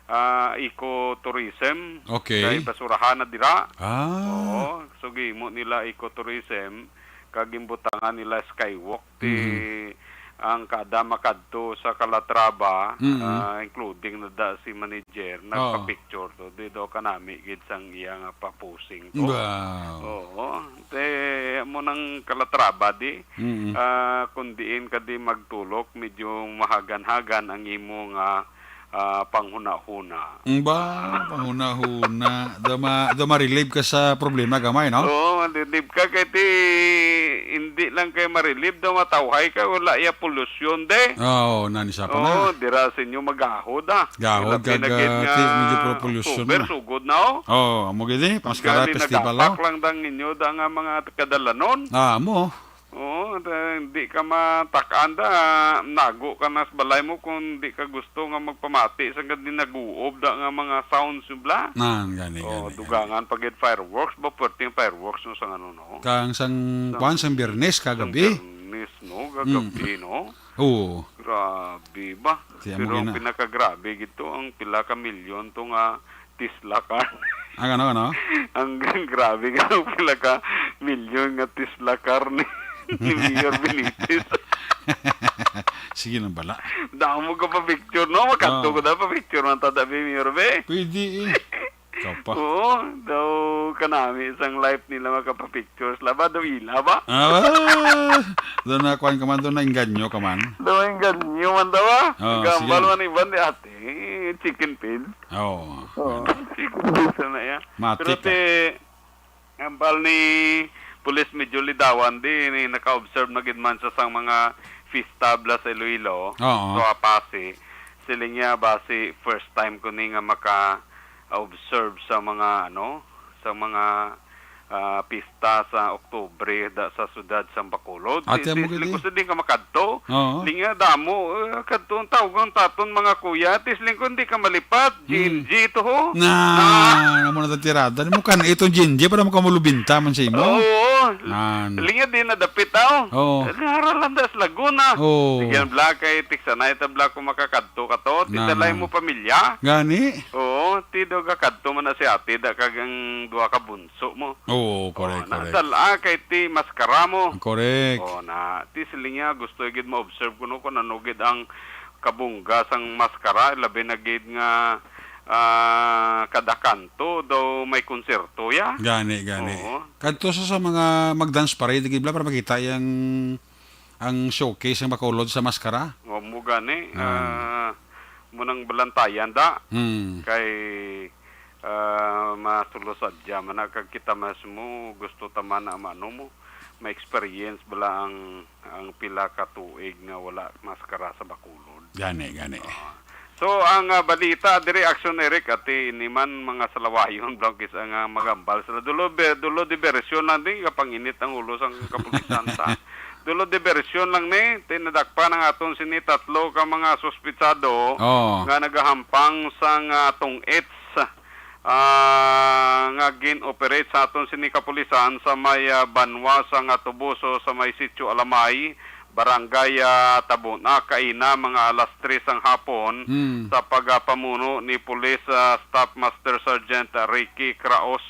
ah, ecotourism. Okay. Kay basurahan na dira. Ah. Oo, so gimo nila ecotourism, kag ginbutangan nila skywalk. Ti Mhm. ang kada makadto sa Calatrava, Mhm. ah, including na da si manager, Oo. nagpa-picture to. Di daw kanami gid sang iya nga paposing to. Wow. Oo. Te, mo nang Calatrava di, Mhm. ah, kung diin ka di magtulok, medyo mahagan-hagan ang imo nga, ah, panghuna-huna. Ang ba, panghuna-huna. Daw ma-, daw ma-relieve ka sa problema gamay, no? Oo, ma-relieve ka kay ti, hindi lang kay ma-relieve, daw matawhay ka, wala iya polusyon, de. Oo, nani sa pa na. Oo, dira sa inyo magahod, ah. Gahod, Labi na kag, gid ah, nga ti, medyo pro-, polusyon October, na. Sugod na, oh. Oo, amo gid, eh, Paskara Gani Festival, nagapak oh. lang dang inyo, da nga mga kadalanon. Ah, amo. Oo, da, hindi ka matak-an da, nago ka na sa balay mo kung di ka gusto nga magpamati sa nga dinaguob da nga mga sounds bla. Nan, gani, Oh, gani, dugangan gani. pa gid fireworks, ba, perting fireworks no sang ano, no? Kang sang, Sang, kwan, sang Biyernes sang kagabi. Biyernes, no? Kagabi, Mm. no? Oo. Grabe ba? Kaya mo Pero ang gina- pinakagrabe gito, ang pila ka milyon to nga Tesla car. Ang ano, ano? Ang grabe nga, ang pila ka milyon nga Tesla car ni, ni Mayor Benitez. Sige lang bala. Damo ka pa picture, no? Makadto Oo. ko na pa picture man ta, dabi, Mayor, be. Pwede eh. Ikaw pa. Oo, daw kanami isang life nila makapapictures. Laba daw ila ba? Ah, doon na, kuwan ka man, doon na engganyo ka man. Daw engganyo man daw, ah. Oo, Gambal sige. man iban di ate. Chicken feed. Oo. Oo. Chicken feed na iya. Matik, Pero ah. ti, hambal ni Police Major Lidawan, di, ni naka-observe na gid man sa sang mga fiesta bla sa Iloilo, Oo. so apasi, siling niya, basi first time ko ni nga maka-observe sa mga, ano, sa mga, ah, pista sa Oktubre da, sa siyudad sang Bacolod. Ate, Ti-, amo ti-, gid siling ko eh. sa di ka makadto. Oo. Linga damo, eh, kadto ang tawag ang taton mga kuya. Ti siling ko, hindi ka malipat. Hmm. Gen Z to, ho. Na, Ah. na mo na tirada. Mo kan itong Gen Z, para mo kamulubinta man sa imo. Oo. Nan. Linga di na dapit, aw. Oo. Naharalan da sa Laguna. Oo. Sige, bla kay tiksanay ta bla kung makakadto ka to. Ti Na. dalay mo pamilya. Gani? Oo, ti daw ka kadto man na si ate da kag ang duha ka bunso mo. Oo, correct, Oh, correct. nadala kay ti maskara mo. Correct. Oh, na, ti siling niya, gusto gid ma-observe kuno kung ano gid ang kabungga sang maskara, labi na gid nga, ah, kada kanto daw may konserto ya. Gani, gani. Oo. Kadto sa, sa mga mag-dance parade, gid bla, para makita yang, ang showcase ng Bacolod sa maskara. Oh, mo gani, Ah. ah, mo nang balantayan da. Hmm. Kay, ah, masulo sadya man na kag kita mismo gusto ta man na maano mo, ma-experience bala ang, ang pila ka tuig nga wala maskara sa Bacolod. Gani, gani. Ah. So, ang, ah, balita diri, Action Eric, ati ini man mga salawayon, Blanquis, ang, ah, magambal sila. Dulo, be-, dulo di bersyon lang din, kapanginit ang ulo sang kapulisan ta. Dulo, diversyon lang ni, tinadakpan ang aton sini tatlo ka mga suspitsado Oh. nga nagahampang sang, ah, tong-its, ah, nga gin-operate sa aton sini kapulisan sa may, ah, banwa sang, ah, Tubuso sa may Sitio Alamay, Barangay, ah, Tabuna, kaina mga alas tres sang hapon Hmm. sa pagapamuno ni Police, ah, Staff Master Sergeant Ricky Kraos.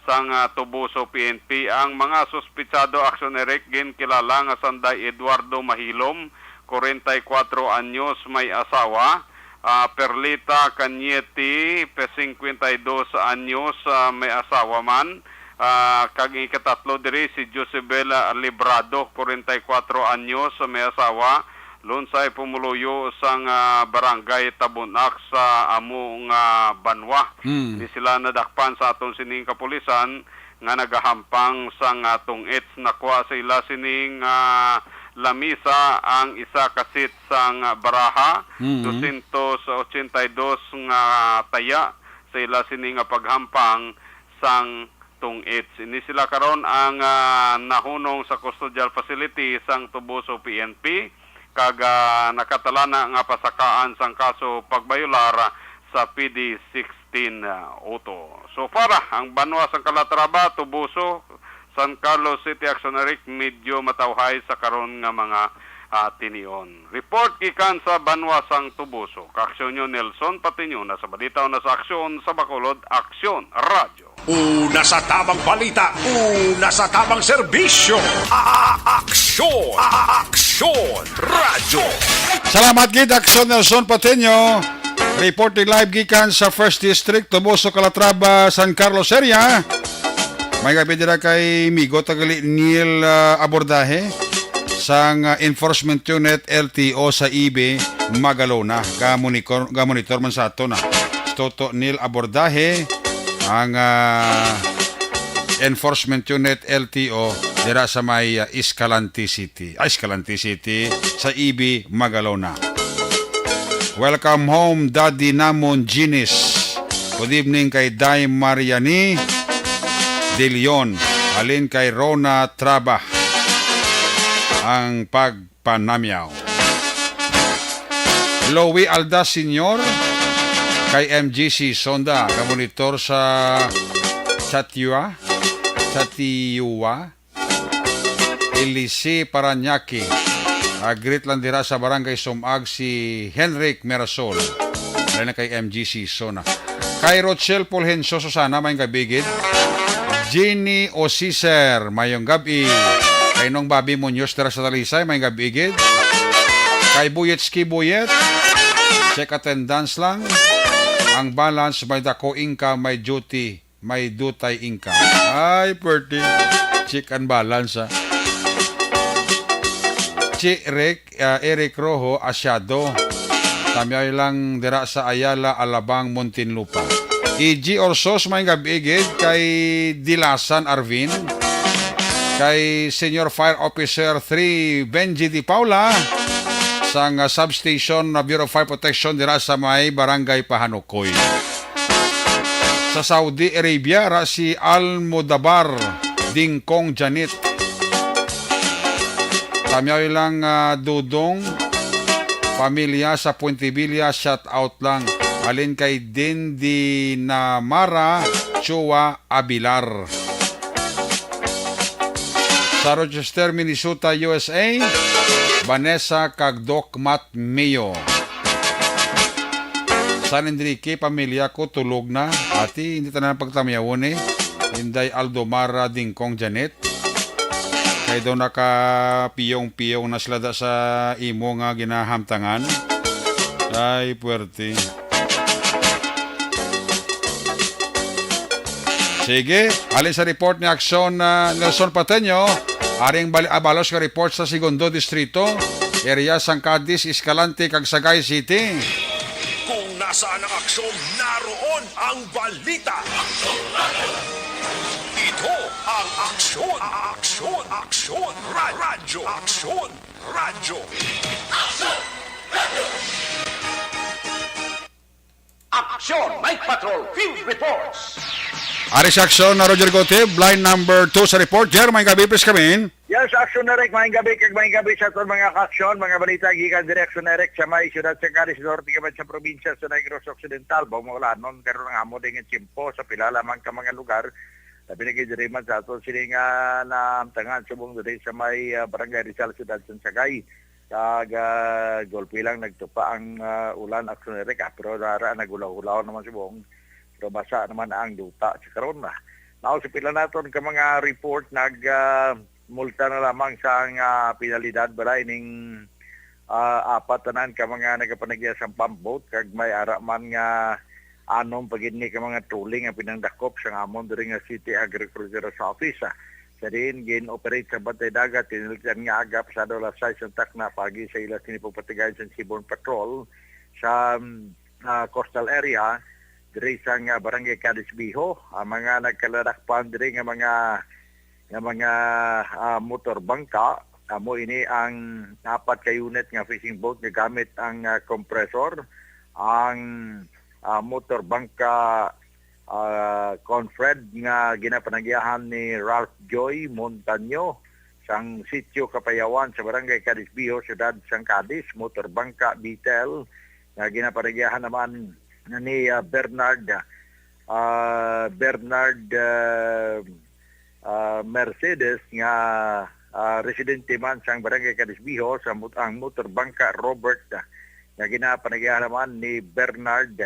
Sang, ah, Tubuso P N P. Ang mga suspitsado, Action Eric, ginkilala nga sanday Eduardo Mahilom, kwarenta y kuwatro anyos, may asawa, ah, Perlita Cañete, pe-, singkwenta y dos anyos, ah, may asawa man, ah, kag ikatatlo diri si Josebel, ah, Librado, kwarenta y kuwatro anyos, may asawa, Lunsay Pumuluyo sang, ah, Barangay Tabunak sa amo nga banwa. Hmm. Ni sila nadakpan sa aton sining kapulisan nga nagahampang sang, ah, tong-its. Nakuha sa ila sining, ah, lamisa ang isa ka set sang, ah, baraha, Hmm. dosyentos ochenta y dos nga taya sa ila sini nga paghampang sang tong-its. Ini sila karon ang, ah, nahunong sa custodial facility sang Tubuso P N P kag, ah, nakatalana nga pasakaan sang kaso pagbayolar sa P D sixteen oh two. So far, ah, ang banwa sang Calatrava, Tubuso, San Carlos City, Action Eric, medyo matawhay sa karon nga mga, ah, tinion. Report gikan sa banwa sang Tubuso. Kaaksyon nyo, Nelson Patiño, na sa balita o na sa aksyon sa Bacolod, Aksyon Radyo. Una sa tamang balita, una sa tamang serbisyo. A-, a-, aksyon, a-, a-, aksyon, radyo. Salamat gid, Aksyon Nelson Patiño. Reporting live gikan sa First District, Tubuso, Calatrava, San Carlos area. May gabi dira kay Migo Tagali Neil, ah, Abordahe sang, ah, Enforcement Unit, L T O, sa E B, Magalona. Gamonitor, gamonitor man sa ato na. Toto Neil Abordahe, ang, ah, Enforcement Unit, L T O, dira sa may, ah, Escalante City. Ay, Escalante City, sa E B, Magalona. Welcome home, Daddy namon, Ginis. Good evening kay Day Mariani De Leon. Halin kay Rona Traba. Ang pag panamyaw. Louie Aldas Senior, kay M G C Sonda, gamonitor sa Chatiua, Chatiua, Elise Parañaque. Ah, greet lang dira sa Barangay Sumag si Henrik Mirasol. Dali na kay M G C Sona. Kay Rochelle Fulgencio Susana, mayong gabi gid. Jeannie Osiser, mayong gabi. Kay Nong Bobby Muñoz dira sa Talisay, mayong gabi gid. Kay Buyetski Buyet, check attendance lang. Ang balance, may dako income, may duty, may dutay income. Ay, pwerte. Check ang balance, ha. Chi Rick, ah, Eric Rojo Asiado. Tamyaw lang dira sa Ayala, Alabang, Muntinlupa. E G Orsos, mayong gabi gid kay Dilasan Arvin, kay Senior Fire Officer three Benji Di Paula, sang, ah, Substation na Bureau of Fire Protection dira sa may Barangay Pahanukoy. Sa Saudi Arabia, ra si Al Mudabar Dingkong Janet. Tamyaw lang, ah, Dudong, pamilya sa Puente Villa, shout out lang. Halin kay Din Dinamara Chua Abilar. Sa Rochester, Minnesota, U S A, Vanessa kag Doc Matt Mio. San Enrique, pamilya ko, tulog na. Ati, hindi tanan pagtamyawon, eh. Inday Aldomara Dingkong Janet. Kay daw nakapiyong-piyong na sila da sa imo nga ginahamtangan. Ay, puwerte. Sige, halin sa report ni Aksyon, ah, Nelson Pateño, aring bali-, abalos nga report sa Segundo Distrito, area sang Cadiz, Escalante, kag Sagay City. Kung nasaan ang aksyon, naroon ang balita. Ito ang Aksyon, Aksyon, Aksyon, Ra-, Radyo, Aksyon, Radyo. Aksyon Night Patrol Field Reports. Ari sa Aksyon na Roger Gotib, line number two sa report. Jer, may gabi, please come in. Yes, Action Direct, maayong gabi kag maayong gabi sa aton mga ka-aksyon, mga balita gikan diri Action Direct sa may siyudad sa Caris Norte, kag sa probinsya sa Negros Occidental. Baw maulanon karon ang amo ding tiyempo sa pila lamang ka mga lugar. Labi na gid diri man sa aton sini nga nahamtangan subong diri sa may, ah, Barangay Rizal, siyudad sa Sagay. Kag, ah, gulpi lang nagtupa ang, ah, ulan, Action Direct, ah, pero dara nagulaw-ulaw naman subong. Pero basa naman ang duta sa karon, ah. Now, sa pila naton ka mga report, nag, ah, multa na lamang sa nga penalidad balay ning, ah, apat tanan ka mga nagapanagya sa pump boat, kag may ara man nga anom pa gid ni ka mga trolling ang pinangdakop sa amon diri nga City Agricultural Office, ah. Sa diin gin-operate sa Bantay Dagat, tinalitan nga aga, pasado alas sais ang takna, pagi sa ila sini pagpatigayon sa Seaborne Patrol sa, mm, ah, coastal area diri sa nga Barangay Cadiz Viejo. Ang mga nagkaladakpan diri nga mga, nga mga, ah, motor bangka, amo ini ang apat ka unit nga fishing boat nga gamit ang, ah, compressor, ang, ah, motor bangka, ah, Confred nga ginapanagyahan ni Ralph Joy Montaño sang Sitio Kapayawan sa Barangay Cadiz Viejo, Siyudad sang Cadiz, motor bangka Beetle nga ginapanagyahan naman ni, ah, Bernard, ah, Bernard, ah, ah, Mercedes nga, ah, residente man sang Barangay Cadiz Viejo, sa mot-, ang motor bangka Robert, ah, nga ginapanagyahan naman ni Bernard,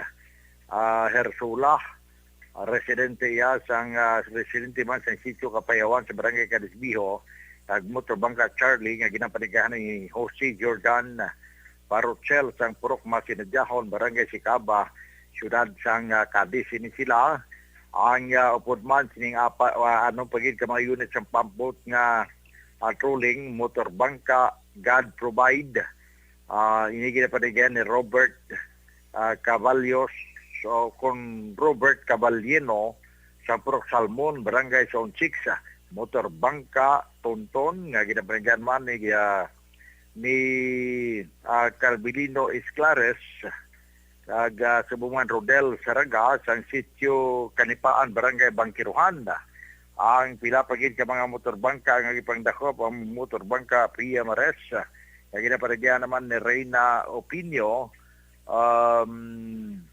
ah, Hersula, ah, residente iya sang, ah, residente man sang Sitio Kapayawan sa Barangay Cadiz Viejo, kag motor bangka Charlie nga ginapanagyahan ni Jose Jordan Baruchel sang Purok Masinadjahon, Barangay Sicaba, siyudad sang, ah, Cadiz. Ini sila ang, ah, upod man sining apa, ah, ano pa gid ka mga unit sang pump boat nga, ah, trolling, motor bangka, God Provide. Ah, ini ginapanagyan ni Robert, ah, Caballos, so, kung Robert Caballeno, sa Purok Salmon, Barangay Zone six, ah, motor bangka, Tonton, nga ginapanagyan man ni, ah, ni, ah, Carmelino Esclares, kag, ah, subong man Rodel Saraga, sang Sitio Kanipaan, Barangay Bangkiruhan. Ang pila pa gid ka mga motor bangka nga gipangdakop, ang motor bangka Pia Mares, nga ginapanagyan naman ni Reyna Opinio, um,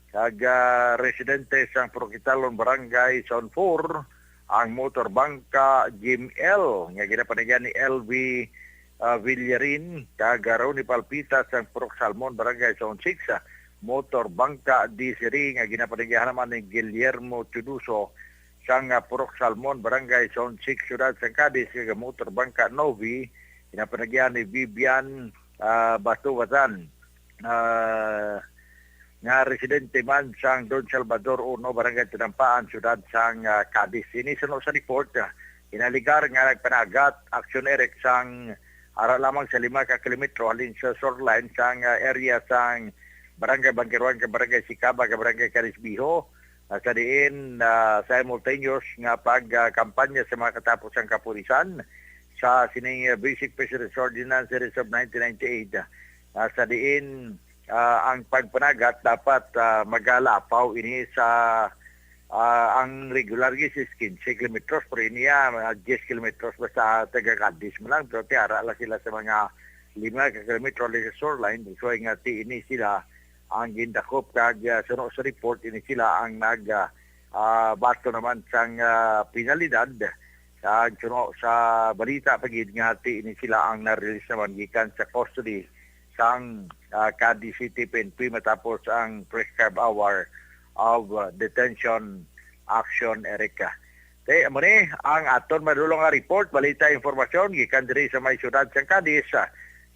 kag, ah, residente sang Purok Italon, Barangay Zone four, ang motor bangka Jim L, nga ginapanagyan ni L V, ah, Villarin, kag Ronnie Palpita sang Purok Salmon, Barangay Zone six, ah, motor bangka D C D nga ginapanagyahan naman ni Guillermo Chuduso sang, ah, Purok Salmon, Barangay Zone six, Siyudad sang Cadiz, kag motor bangka Novi, ginapanagyahan ni Vivian, ah, Batubatan, ah, nga residente man sang Don Salvador uno, Barangay Tinampaan, Siyudad sang, ah, Cadiz. Ini suno sa report, ah, ginalegar nga nagpanagat, Action Direct, sang ara lamang sa lima ka kilometro halin sa shoreline sang, ah, area sang Barangay Bangkiruhan, kag Barangay Sicaba, kag Barangay Cadiz Viejo, ah, sa diin, ah, simultaneous nga pag, ah, kampanya sa mga katapusang kapulisan sa sining, ah, Basic Fisheries Ordinance Series of nineteen ninety-eight, ah, sa diin, ah, ang pagpanagat dapat, ah, magalapaw ini sa, ah, ang regular gis is quince kilometros, pero ini, ah, mga diyes kilometros basta taga Cadiz mo lang, pero tiara lang sila sa mga lima ka kilometro lang sa shoreline, so nga ti ini sila ang gindakop kag, ah, suno sa report ini sila ang nag, ah, ah, bato naman sang, ah, penalidad. Kag suno sa balita pa gid nga ti ini sila ang na-release naman gikan sa custody sang, ah, Cadiz City P N P matapos ang prescribed hour of, ah, detention, Action Direct. Okay, amo ni ang aton madulong nga report, balita, impormasyon gikan diri sa may siyudad sang Cadiz.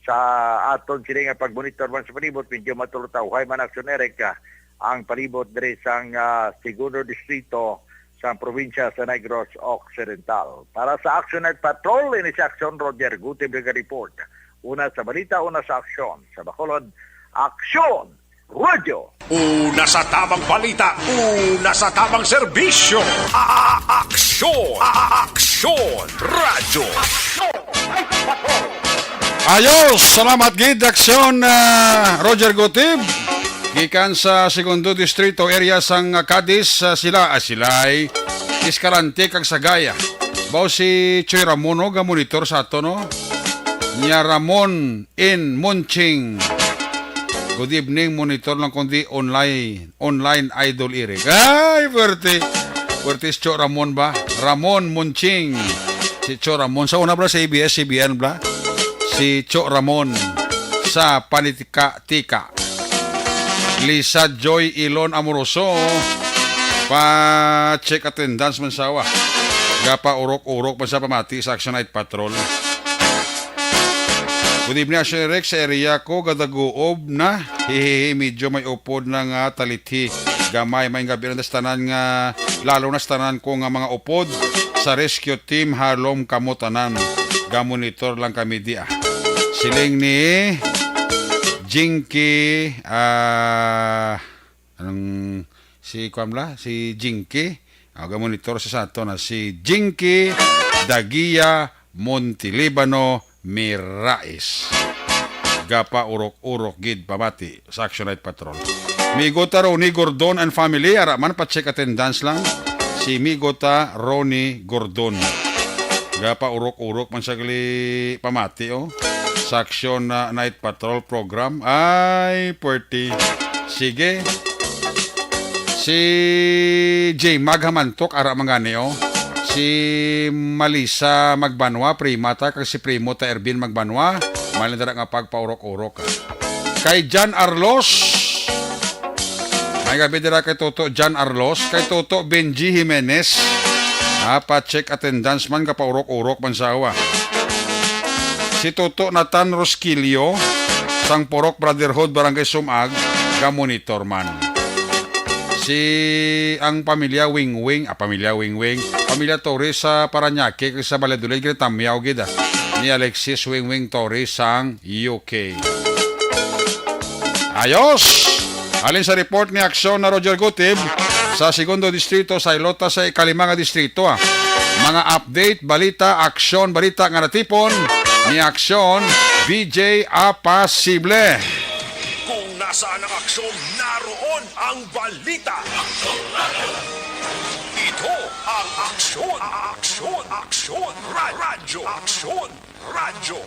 Sa aton sini nga pagmonitor man sa palibot, medyo matulutawhay man, Action Direct, ang palibot diri sang, ah, Segundo Distrito sang probinsya sa Negros Occidental. Para sa Action Night Patrol, ini si Action Roger Gutib naga-report. Una sa balita, una sa aksyon. Sa Bacolod, Aksyon Radyo. Una sa tamang balita, una sa tamang serbisyo. A-, a-, aksyon, a-, a-, aksyon, radyo. Ayos! Salamat gid, Aksyon, ah, Roger Gutib. Gikan sa Segundo Distrito area sang Cadiz, ah, sila, ah, sila ay Escalante kag Sagaya. Bao si Choy Ramon, no, ga-monitor sa ato, no? Nya Ramon in Munching. Good evening, monitor lang kundi online, online idol Eric. Ay, pwerte. Pwerte si Cho Ramon ba? Ramon Munching. Si Cho Ramon. Sa una bala sa A B S C B N bala. Si Cho Ramon sa Panitika-tika. Lisa Joy Ilon Amoroso, pa-check attendance man sawa. Gapa-urok-urok man sa pamati sa Action Night Patrol. Good evening, Action Eric. Sa area ko, gadaguob na. Hihihi, medyo may upod na nga talithi. Gamay, may gabi na sa tanan nga, lalo na sa tanan ko nga mga upod. Sa rescue team, halom kamo tanan. Ga-monitor lang kami di ah. Siling ni Jinky, ah, anong, si, kuwan bala? Si Jinky. Ah, ga-monitor sa sato na si Jinky Dagia Montelibano Mirais. Gapa-urok-urok gid pamati sa Action Night Patrol. Migo ta Ronnie Gordon and family, ara man pa-check attendance lang. Si Migo ta Ronnie Gordon. Gapa-urok-urok man sa gali pamati, oh. Sa Action na Night Patrol program. Ay, pwerte. Sige. Si J Mag Hamantok, ara man gani, oh. Si Malisa Magbanwa, prima ta, kag si Primo ta Ervin Magbanwa. Mali dira nga pagpaurok-urok, ah. Kay John Arlos. May gabi dira kay Toto John Arlos, kay Toto Benji Jimenez. Ah, pa-check attendance man, kapaurok-urok man sa awa. Si Toto Nathan Rosquilio, sang Purok Brotherhood, Barangay Sumag, ga-monitor man. Si, ang pamilya Wingwing, ah, pamilya Wingwing, pamilya Torres sa Parañaque, kag sa Valladolid, ginatamyaw gid, ah, ni Alexis Wingwing Torres sang U K. Ayos! Halin sa report ni Aksyon na Roger Gutib, sa Segundo Distrito, sa Ilota, sa ikalima nga distrito, ah. Mga update, balita, aksyon, balita nga natipon ni Aksyon, B J Apasible. Kung nasaan ang aksyon, naroon ang balita. Ito ang Aksyon, Aksyon, Aksyon, Ra-, Radyo, Aksyon, Radyo.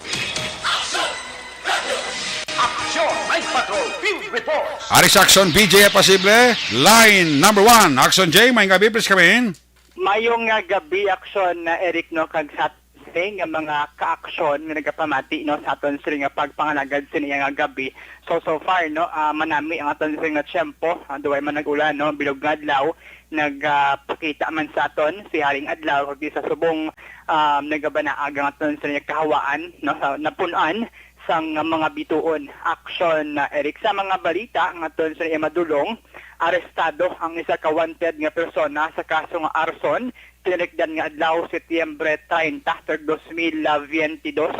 Aksyon, Night Patrol, Field Report. Ari sa Aksyon, B J Apasible, line number one. Aksyon J, may gabi, please come in. Mayong nga gabi, Aksyon, na Eric, no, kag sa aton nga mga kaaksyon nga nagapamati, no, sa aton sini nga pagpangalagad sini nga gabi. So, so far, no, ah, manami ang aton sini nga tiyempo, ah, duway man nag-ulan, no, bilog nga adlaw, nagapakita man sa aton si Haring Adlaw, kag di sa subong, um, nagabanaag ang aton sini nga kahawaan, no, sa napun-an sang mga bituon. Aksyon, ah, Eric, sa mga balita nga aton sini madulong, arestado ang isa ka wanted nga persona sa kaso nga arson, tinarikdan nga adlaw, Setyembre treinta, tuig dos mil veintidós,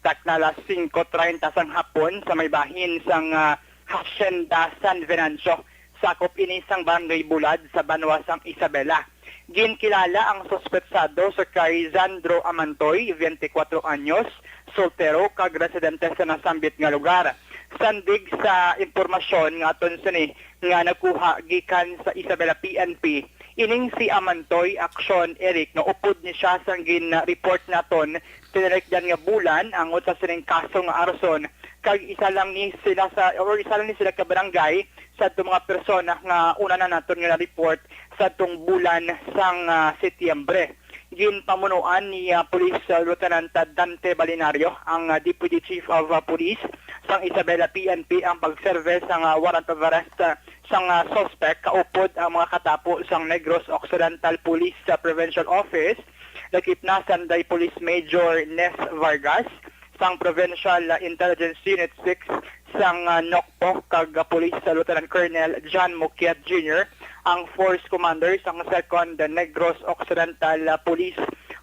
takna alas singko treinta sang hapon sa may bahin sang, ah, Hacienda San Venancio. Sakop ini sang Barangay Bulad sa banwa sang Isabela. Ginkilala ang suspetsado sa kay Sandro Amantoy, twenty-four anyos, soltero kag residente sa nasambit nga lugar. Sandig sa impormasyon nga aton sini nga nakuha gikan sa Isabela P N P, ining si Amantoy, Aksyon, Eric, nga upod ni siya sang gin-report naton, tinarikdan nga bulan angot sa sining kaso nga arson, kag isa lang ni sila sa, or isa lang ni sila ka barangay sa atong mga persona nga una na naton nga na-report sa atong bulan sang, ah, Setyembre. Ginpamunuan ni, ah, Police, ah, Lieutenant, ah, Dante Balinario, ang, ah, Deputy Chief of, ah, Police sang Isabela P N P, ang pagserve sang, ah, warrant of arrest, ah, sang, ah, suspect kaupod ang mga katapo sang Negros Occidental Police, ah, Provincial Office, lakip na sanday Police Major Ness Vargas, sang Provincial, ah, Intelligence Unit six, sang, ah, NOCPO, kag, ah, Police, ah, Lieutenant Colonel John Mukiat Junior, ang Force Commander sang Second Negros Occidental, ah, Police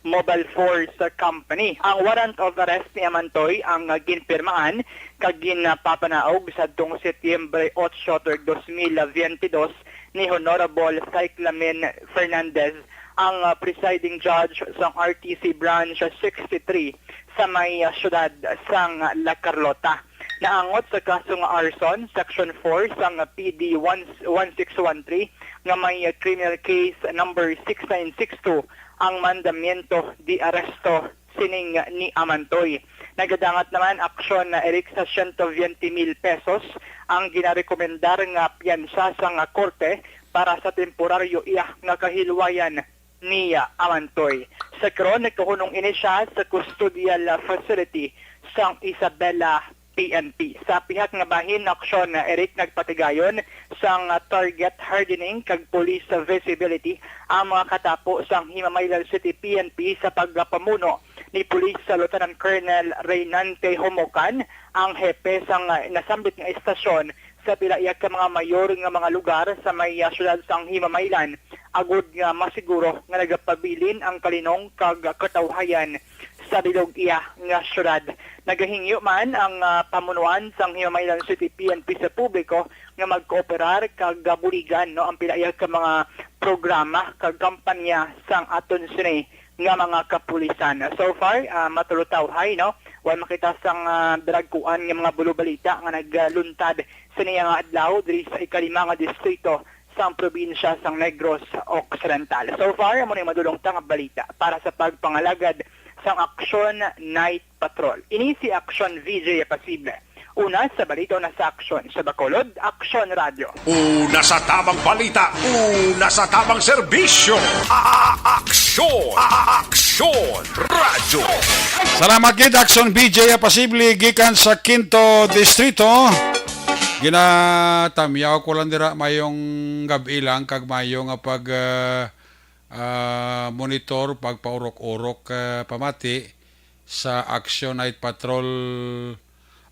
Mobile Force, ah, Company. Ang warrant of arrest ni Amantoy ang, ah, ginpirmahan kag ginpapanaog sadtong Setyembre otso, tuig dos mil veintidós, ni Honorable Cyclamen Fernandez, ang, ah, presiding judge sang R T C Branch sixty-three sa may, ah, siyudad sang La Carlota. Naangot sa kaso nga arson, Section four sang P D one, one six one three, nga may, ah, criminal case number six nine six two, ang mandamiento de arresto sining ni Amantoy. Nagadangat naman aksyon na Eric sa siyento biyente mil pesos ang ginarekomendar nga piyansa sang korte para sa temporaryo iya nga kahilwayan ni Amantoy. Sa karon, nagkahunong ini siya sa custodial facility sang Isabela P N P. Sa pihak nga bahin, aksyon na Eric nagpatigayon sang target hardening kag police visibility ang mga katapo sang Himamaylan City P N P sa pagpamuno ni Police Lieutenant Colonel Reynante Homocan, ang hepe sang nasambit nga estasyon, sa pila iya ka mga mayor nga mga lugar sa may, ah, siyudad sang Himamaylan, agud nga masiguro nga nagapabilin ang kalinong kag katawhayan sa bilog iya nga siyudad. Nagahingyo man ang, ah, pamunuan sang Himamaylan City P N P sa publiko nga magkooperar kag, ah, buligan, no, ang pila iya ka mga programa kag kampanya sang aton sini nga mga kapulisan. So far, ah, matulutawhay, no? Wala makita sang, ah, dalagkuan nga mga bulubalita nga nagluntad sa niya nga adlaw diri sa ikalima nga distrito sang probinsya sang Negros Occidental. So far, amo ni madulong ta nga balita para sa pagpangalagad sang Action Night Patrol. Ini si Action V J Apacible. Una sa balita, una sa aksyon. Sa Bacolod, Aksyon Radyo. Una sa tamang balita, una sa tamang serbisyo. A- Aksyon, A- Aksyon Radyo. Salamat gid, Action V J Apacible gikan sa Quinto Distrito. Ginatamyaw ko lang dira, mayong gab-i lang kag mayo nga pag, ah, ah, monitor, pagpaurok-urok, ah, pamati sa Action Night Patrol,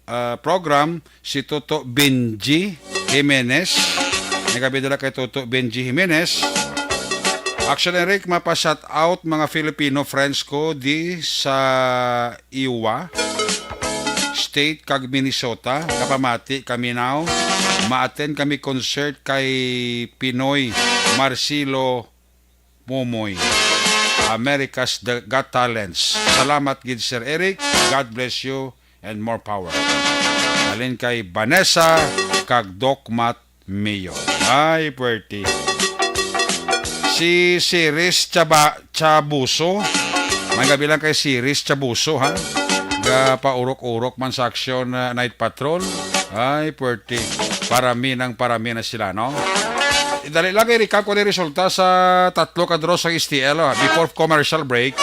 ah, program, si Toto Benji Jimenez. Nagabidala kay Toto Benji Jimenez. Action Eric, mapa-shout out mga Filipino friends ko di sa Iowa State kag Minnesota. Kapamati kami now. Ma-attend kami concert kay Pinoy Marcelo Momoy, America's The- Got Talents. Salamat gid, Sir Eric. God bless you and more power. Halin kay Vanessa kag Doc Matt Mio. Ay, puwerte. Si Siris Chaba-, Chabuso. May gabi lang kay Siris Chabuso, ha? Gapaurok-urok man sa Action, uh, Night Patrol. Ay, puwerte. Parami ng parami na sila, no? Dali lang, i-recap ko na yung resulta sa tatlo ka draw sa S T L, ah, before commercial break.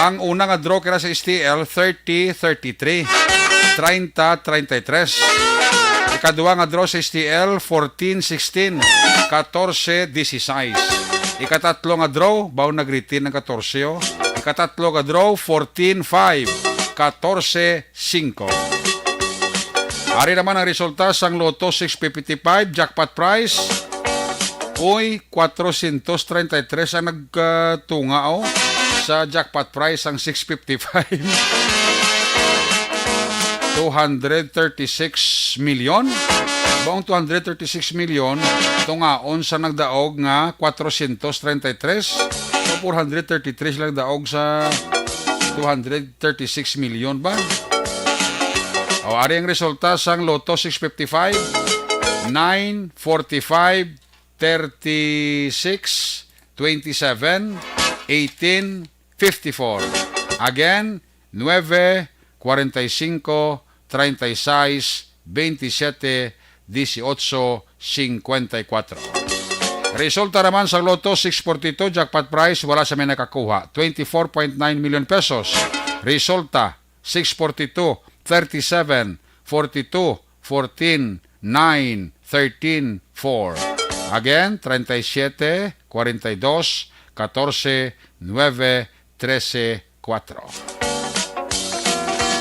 Ang una nga draw kira sa S T L, thirty thirty-three, treinta treinta y tres. Ikadua nga draw sa S T L, fourteen sixteen, katorse dieciséis. Ikatatlo nga draw, baw nag-retain ang katorse, oh. Ikatatlo nga draw, fourteen five, katorse singko. Ari naman ang resulta sang Lotto six fifty-five jackpot prize. Uy, kwatrocientos treinta y tres ang nagtunga, oh, sa jackpot prize sang six fifty-five. Two hundred thirty-six million. Baong two hundred thirty-six million, tungaon sa nagdaog nga kwatrocientos treinta y tres o four hundred thirty-three sila nagdaog sa two hundred thirty-six million ba? O, ari ang resulta sang Lotto six fifty-five, nine, forty-five, thirty-six, twenty-seven, eighteen, fifty-four. Again, nueve, cuarenta y cinco, treinta y seis, veintisiete, dieciocho, cincuenta y cuatro. Resulta naman sa Lotto six forty-two, jackpot prize, wala sa may nakakuha. Twenty-four point nine million pesos. Resulta, six forty-two, thirty-seven, forty-two, fourteen, nine, thirteen, four. Again, treinta y siete, cuarenta y dos, catorce, nueve, trece, cuatro.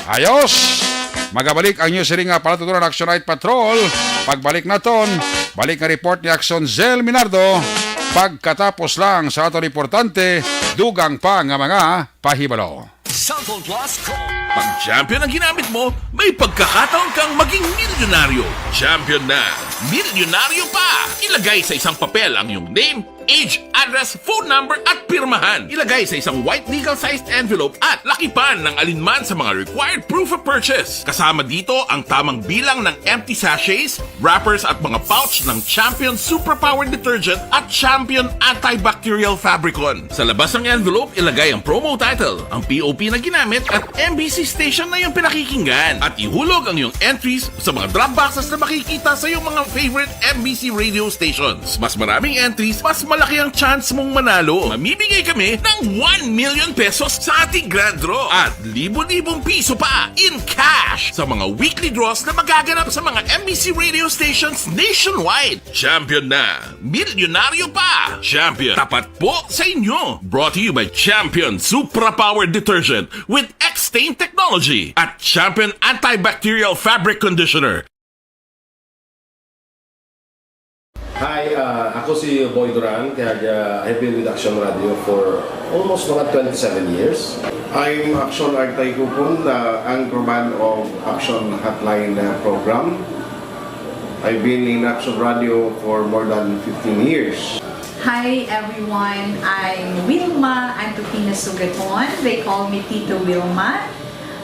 Ayos! Magabalik ang inyo siring nga palatutunan, Action Night Patrol. Pagbalik naton, balik nga report ni Action Zel Minardo. Pagkatapos lang sa aton importante, dugang pa nga mga pahibalo. Cellphone Plus Gold. Pag champion ang ginamit mo, may pagkakataon kang maging milyonaryo. Champion na, milyonaryo pa! Ilagay sa isang papel ang iyong name, Age, address, phone number at pirmahan. Ilagay sa isang white legal-sized envelope at lakipan ng alinman sa mga required proof of purchase. Kasama dito ang tamang bilang ng empty sachets, wrappers at mga pouch ng Champion Superpower Detergent at Champion Antibacterial Fabricon. Sa labas ng envelope, ilagay ang promo title, ang P O P na ginamit at M B C station na iyong pinakikinggan. At ihulog ang iyong entries sa mga drop boxes na makikita sa iyong mga favorite M B C radio stations. Mas maraming entries, mas malaki ang chance mong manalo. Mamimigay kami ng one million pesos sa ating grand draw at libo-libong piso pa in cash sa mga weekly draws na magaganap sa mga M B C radio stations nationwide. Champion na! Milyonaryo pa! Champion, tapat po sa inyo! Brought to you by Champion Supra Power Detergent with X-Stain Technology at Champion Antibacterial Fabric Conditioner. Hi, ah, ako si Boy Duran, kag, ah, I've been with Action Radio for almost mga twenty-seven years. I'm Action Artay Kupon, the anchorman of Action Hotline, uh, program. I've been in Action Radio for more than fifteen years. Hi everyone, I'm Wilma Antokina Sugaton. They call me Tito Wilma.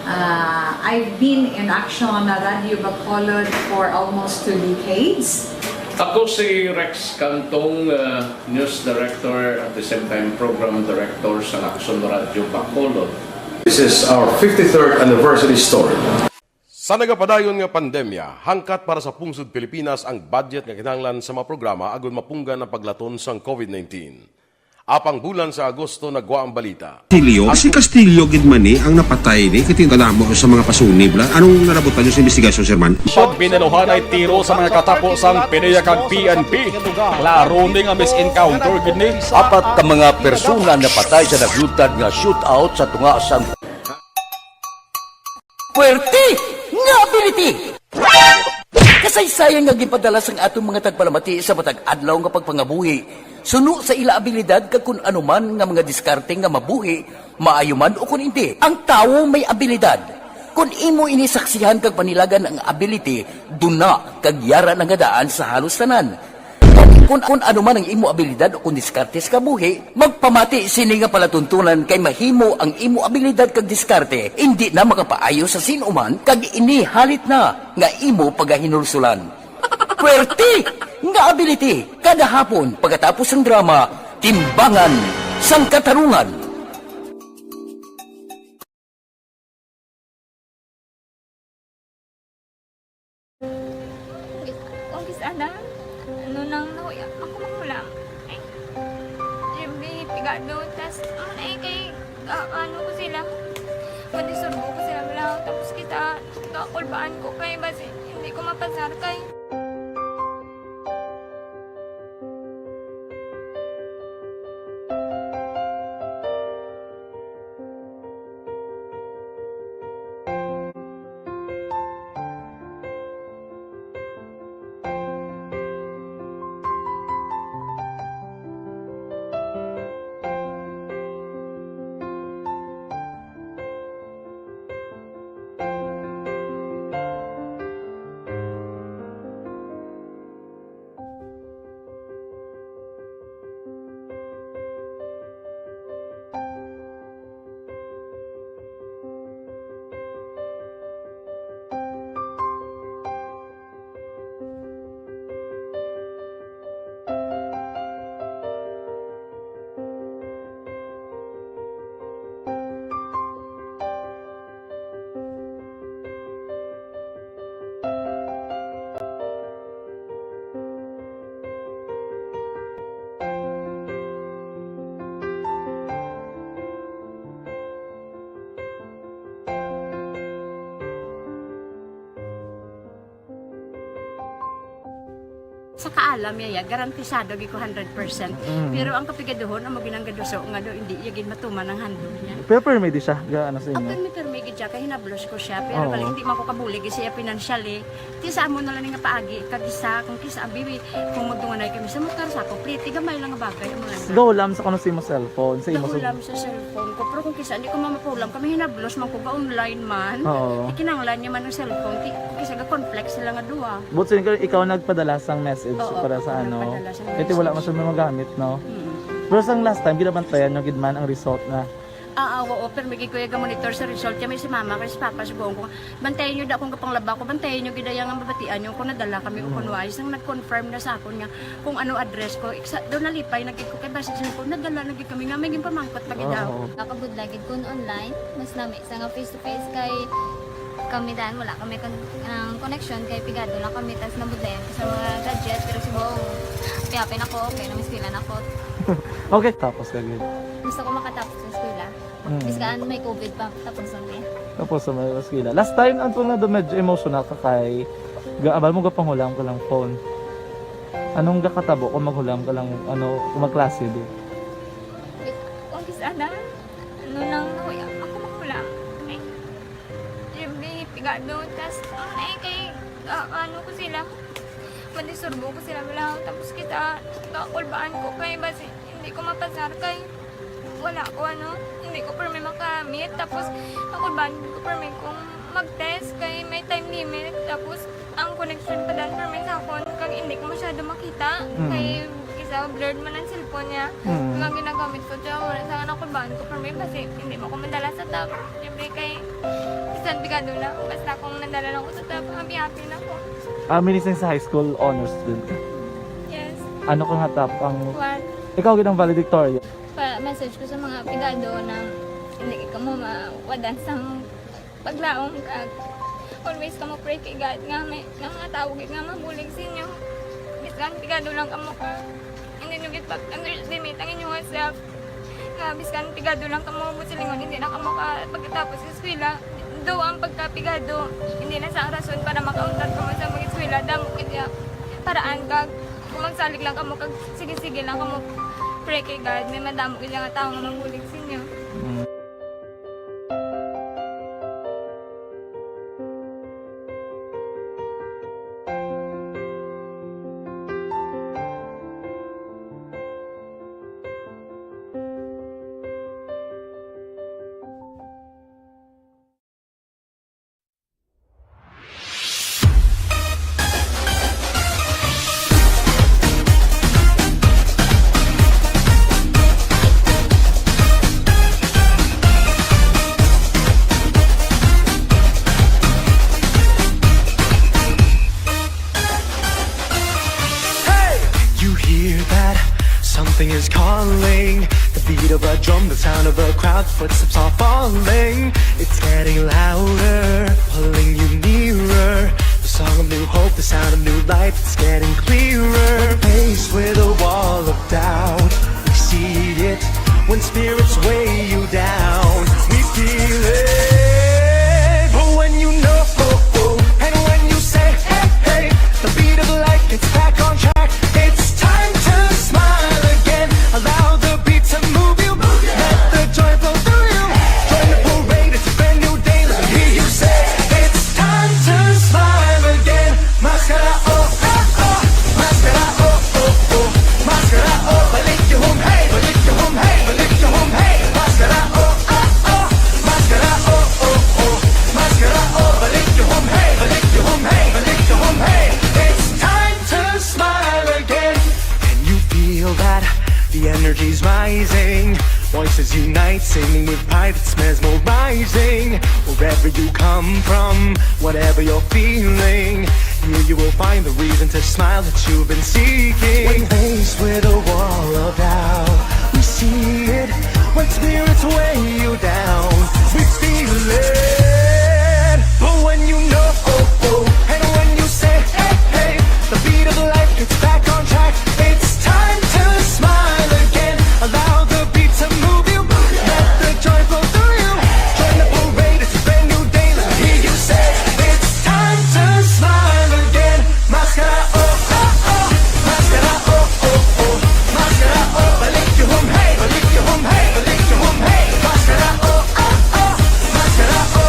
Uh, I've been in Action Radio Bacolod for almost two decades. Ako si Rex Cantong, uh, News Director, at the same time Program Director sa Action Radio Bacolod. This is our fifty-third anniversary story. Sa nagapadayon nga pandemya, hangkat para sa pungsod Pilipinas ang budget nga kinahanglan sa mga programa agud mapunggan ang paglaton sang COVID nineteen. Apang bulan sa Agosto nagwa ang balita. Castillo, si Castillo gid man ni ang napatay ni, kay kadamo sa mga pasunib la. Anong narabutan niyo sa investigasyon, Sir Man? Pag binaluhan ay tiro sa mga katapo sang PDEA kag P N P. Klaro ni nga mis-encounter gid ni. Apat ka mga persona napatay sa naglutad nga shootout sa tunga sang Puwerte nga ability! Kasaysayan nga ginpadala sang aton mga tagpalamati sa matag adlaw nga pagpangabuhi, suno sa ila abilidad kag kun ano man nga mga diskarte nga mabuhi, maayo man o kun indi. Ang tawo may abilidad. Kun imo ini saksihan kag panilagan ang ability, duna kag yara na nga daan sa halos tanan. Kun, kun ano man ang imo abilidad o kun diskarte sa kabuhi, magpamati sini nga palatuntunan kay mahimo ang imo abilidad kag diskarte indi na makapaayo sa sin-o man kag ini halit na nga imo pagahinulsulan. Puwerte nga ability kada hapon pagkatapos sang drama, Timbangan sang Katarungan. Kung kis-, ana, ano nang nahuya, ako makulang. Ay, Jimmy, pigado, tas, ano na eh, kay, ah, ano ko sila, madisurbo ko sila, wala, tapos kita, kakulbaan ko kay, basi, hindi ko mapasar kay. Sa kaalam niya, ya, garantisado gyud ko hundred percent. Mm. Pero ang kapigaduhon, amo ginang gaduso nga do, hindi iya gid matuman ang handle niya. Pero permi di siya, ga-, ano sa inyo? Ang permi, permi gid siya, kay hinablos ko siya. Pero Oo. Bali, hindi man ko kabulig siya financially. Ti sa amo na lang nga paagi, kag isa, kung kisa, abi, kung magdunganay kami sa motor, sa ako, pliti, gamay lang nga bagay, amo lang. Gahulam sa kuno sa imo cellphone, sa imo sa Gahulam sa cellphone ko. Pero kung kisa, hindi ko mamapulam, kami hinablos man ko, ga-online man. Oo. Ikinanglan niya man ang cellphone, ti-, kung kisa, ga-conflict sila nga duha. But sino ka, ikaw nagpadala sang message? Oo, para sa ano, nagpadala siya ng kay wala man siya may magamit, no? Mm. Pero sang last time, ginabantayan nyo gid man ang result na. Ah, ah, oo, pero may gid kuya ga-monitor sa result kay may si mama kay si papa sa buong ko. Bantayan nyo da akong gapanglaba ko, bantayan nyo gid ang mabatian nyo kung nadala kami o kung wala. Sang nag-confirm na sa akon nga kung ano address ko, iksa, daw nalipay na gid ko kay basi sa ko, nadala na gid kami nga may ginpamangkot pa gid daw. Oo. Nakabudlay gid kun online, mas nami sa nga face to face kay kami dan wala kami kon-, ang connection kay pigado lang kami tas nabudlayan ko sa mga gadget pero si Bong, happy na ko, okay na, may eskwela na ko. Okay, tapos ka gid. Gusto ko makatapos sa eskwela. Mm. Bisan may covid pa, tapos ang niya. Tapos sa may eskwela. Last time, ang tunga do medyo emotional ka kay ga-, abal mo gapanghulam ka lang phone. Anong gakatabo kung maghulam ka lang, ano, kung magklase di? Kung sana, ano lang, ako, ako maghulam. Ay, Jimmy, pigado, tas, ay, kay, ah, ano ko sila, madisturbo ko sila, wala, tapos kita, kakulbaan ko, kay basi, hindi ko mapasar, kay, wala ko, ano, hindi ko permi makamit. Tapos, ako ba, hindi ko permi kung mag-test kay may time limit. Tapos, ang connection pa dan permi sa akon, kag hindi ko masyado makita. Mm. Kay, kisa blurred man ang cellphone niya. Mm. Kaya ginagamit ko siya, wala sa akin ako ba, ko permi, kasi hindi mo ko madala sa top. Siyempre, kay, bisan pigado na, basta kung nadala lang ko sa top, happy-happy na ko. Ah, minising sa high school, honor student ka? Yes. Ano ka nga top ang One. Ikaw gid ang valedictorian. Pa-message ko sa mga pigado na hindi ka mo mawadan sang paglaom kag always ka mo pray kay God nga may, nga mga tawo gid nga mabulig sa inyo. Bisan pigado lang kamo ka, hindi nyo gid pag-underestimate ang inyong self. Nga bisan pigado lang kamo mo silingon, hindi na kamo ka pagkatapos sa eskwela. Do ang pagkapigado, hindi na sa rason para makauntat kamo sa mag-eskwela. Damo gid ya paraan kag kung magsalig lang kamo kag sige-sige lang kamo pray kay God, may madamo gid nga tawo nga mabulig sa inyo. Mm. Hey! You hear that? Something is calling. The beat of a drum, the sound of a crowd, footsteps are falling. It's getting louder, pulling you nearer. The song of new hope, the sound of new life, it's getting clearer. When faced with a wall of doubt, we see it. When spirits weigh you down, we feel it. But when you know, and when you say, hey, hey, the beat of life gets back on track. It's time to smile again. Allow the beat to move you. Let the joy flow through you. Join the parade, it's a brand new day. Let me hear you say, it's time to smile again. Maskara, oh, oh, oh. Maskara, oh, oh, oh. Maskara, oh, balik yung hum, hey, balik yung hum, hey, balik yung hum, hey. Maskara, oh, oh, oh. Maskara, oh, oh, oh. Maskara, oh, balik yung hum, hey, balik yung hum, hey, balik yung hum, hey. It's time to smile again. Can you feel that? The energy's rising. Voices unite, singing with pride that's mesmerizing. Wherever you come from, whatever you're feeling, here you will find the reason to smile that you've been seeking. When faced with a wall of doubt, we see it. When spirits weigh you down, we feel it. But when you know, oh, oh, and when you say, hey, hey, the beat of life gets back on track. It's time to smile again. Allow the beat to move you. Let the joy flow through you. Join the parade, it's a brand new day. Let me hear you say, it's time to smile again. Maskara, oh, oh, oh. Maskara, oh, oh, oh. Maskara, oh, balik yung hum, hey, balik yung hum, hey, balik yung hum, hey. Maskara, oh, oh, oh. Maskara, oh,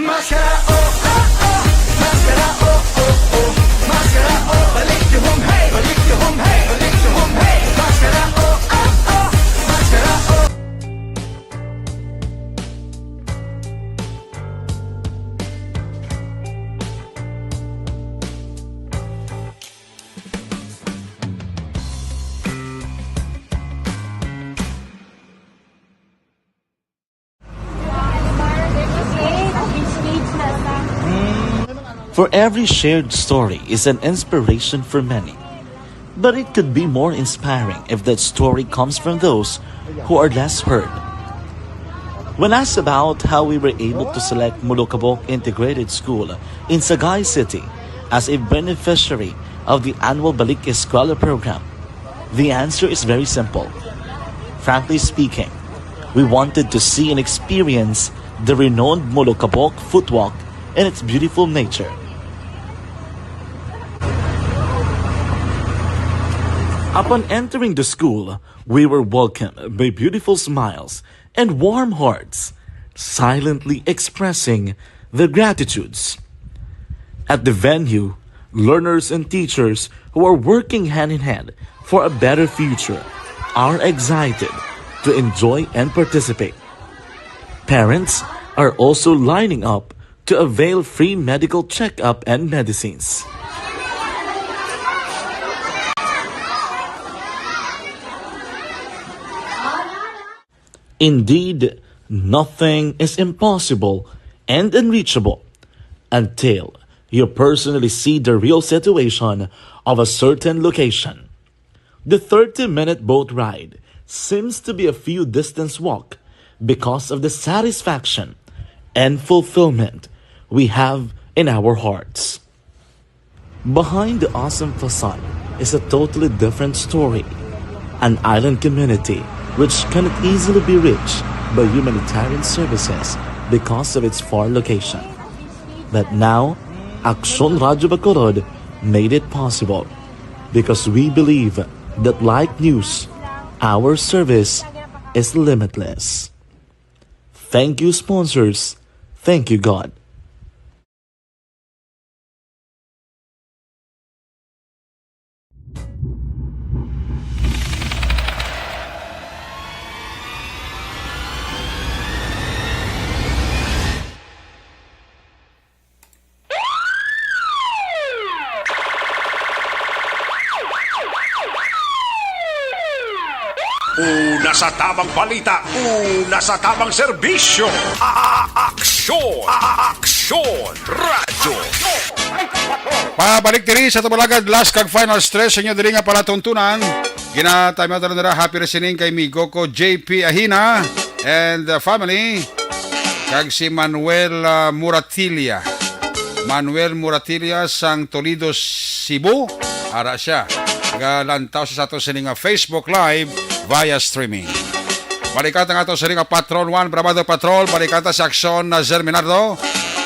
Maskara, oh, oh, oh. Maskara, oh, oh, oh. Maskara, oh, balik to home, hey. Balik to home, hey. Balik to home, hey. Maskara, oh, oh, oh. Maskara, oh. For every shared story is an inspiration for many. But it could be more inspiring if that story comes from those who are less heard. When asked about how we were able to select Molokabok Integrated School in Sagay City as a beneficiary of the annual Balik Eskwela program, the answer is very simple. Frankly speaking, we wanted to see and experience the renowned Molokabok footwalk and its beautiful nature. Upon entering the school, we were welcomed by beautiful smiles and warm hearts, silently expressing their gratitudes. At the venue, learners and teachers who are working hand in hand for a better future are excited to enjoy and participate. Parents are also lining up to avail free medical checkup and medicines. Indeed, nothing is impossible and unreachable until you personally see the real situation of a certain location. The thirty-minute boat ride seems to be a few distance walk because of the satisfaction and fulfillment we have in our hearts. Behind the awesome facade is a totally different story, an island community which cannot easily be reached by humanitarian services because of its far location. But now, Aksyon Radyo Bacolod made it possible because we believe that, like news, our service is limitless. Thank you, sponsors. Thank you, God. Una sa tamang balita, una sa tamang serbisyo. A-, a-, aksyon, a-, aksyon, radyo. Pabalik diri sa Tumalagan, last kag final stress sa inyo diri nga palatuntunan. Ginatayma ta nira, happy listening kay migo ko J P Ahina and, uh, family. Kag si Manuel, uh, Muratilla. Manuel Muratilla sang Toledo, Cebu. Ara siya. Galantaw siya sa ato sini nga Facebook Live via streaming. Balikan ta nga ato sini nga Patrol One, Brabado Patrol. Balikan ta si Aksyon na Zel Minardo.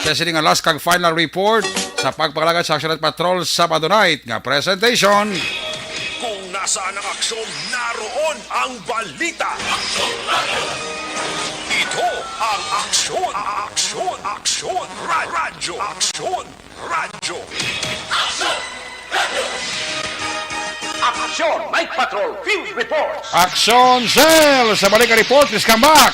Siya sini nga last kag final report sa pagpangalagad sa Aksyon Patrol Sabado night nga presentation. Kung nasaan ang aksyon, naroon ang balita. Ito ang aksyon, aksyon, aksyon, ra-, radyo, aksyon, radyo. Aksyon, Night Patrol, Field Reports. Aksyon, Zel, sa balik nga report, please come back.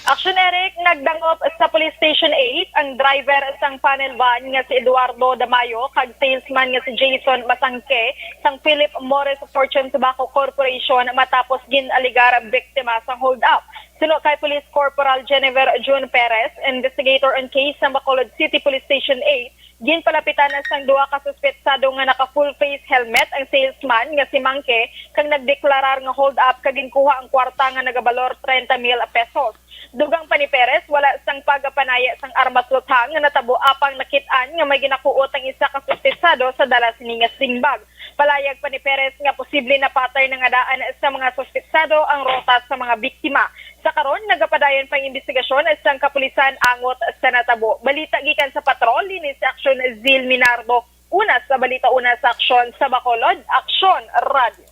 Aksyon, Eric, nagdangop sa Police Station eight ang driver sang panel van nga si Eduardo Damayo kag salesman nga si Jason Masangke sang Philip Morris Fortune Tobacco Corporation matapos gin-alegar biktima sang hold-up. Suno kay Police Corporal Jennifer June Perez, investigator on case sang Bacolod City Police Station eight, ginpalapitan na sang duha ka suspetsado nga naka full face helmet ang salesman nga si Mangke kag nagdeklarar nga hold up kag ginkuha ang kwarta nga nagabalor treinta mil pesos. Dugang pa ni Perez, wala sang pagpanaya sang armas luthang nga natabo apang nakit-an nga may ginakuot ang isa ka suspetsado sa dala sini nga sling bag. Palayag pa ni Perez nga posible napatay na nga daan sa mga suspetsado ang rota sa mga biktima. Sa karon, nagapadayon pang imbestigasyon sang kapulisan angot sa natabo. Balita gikan sa patrol, ini si Aksyon Zil Minardo. Una sa balita, una sa aksyon sa Bacolod, Aksyon Radyo.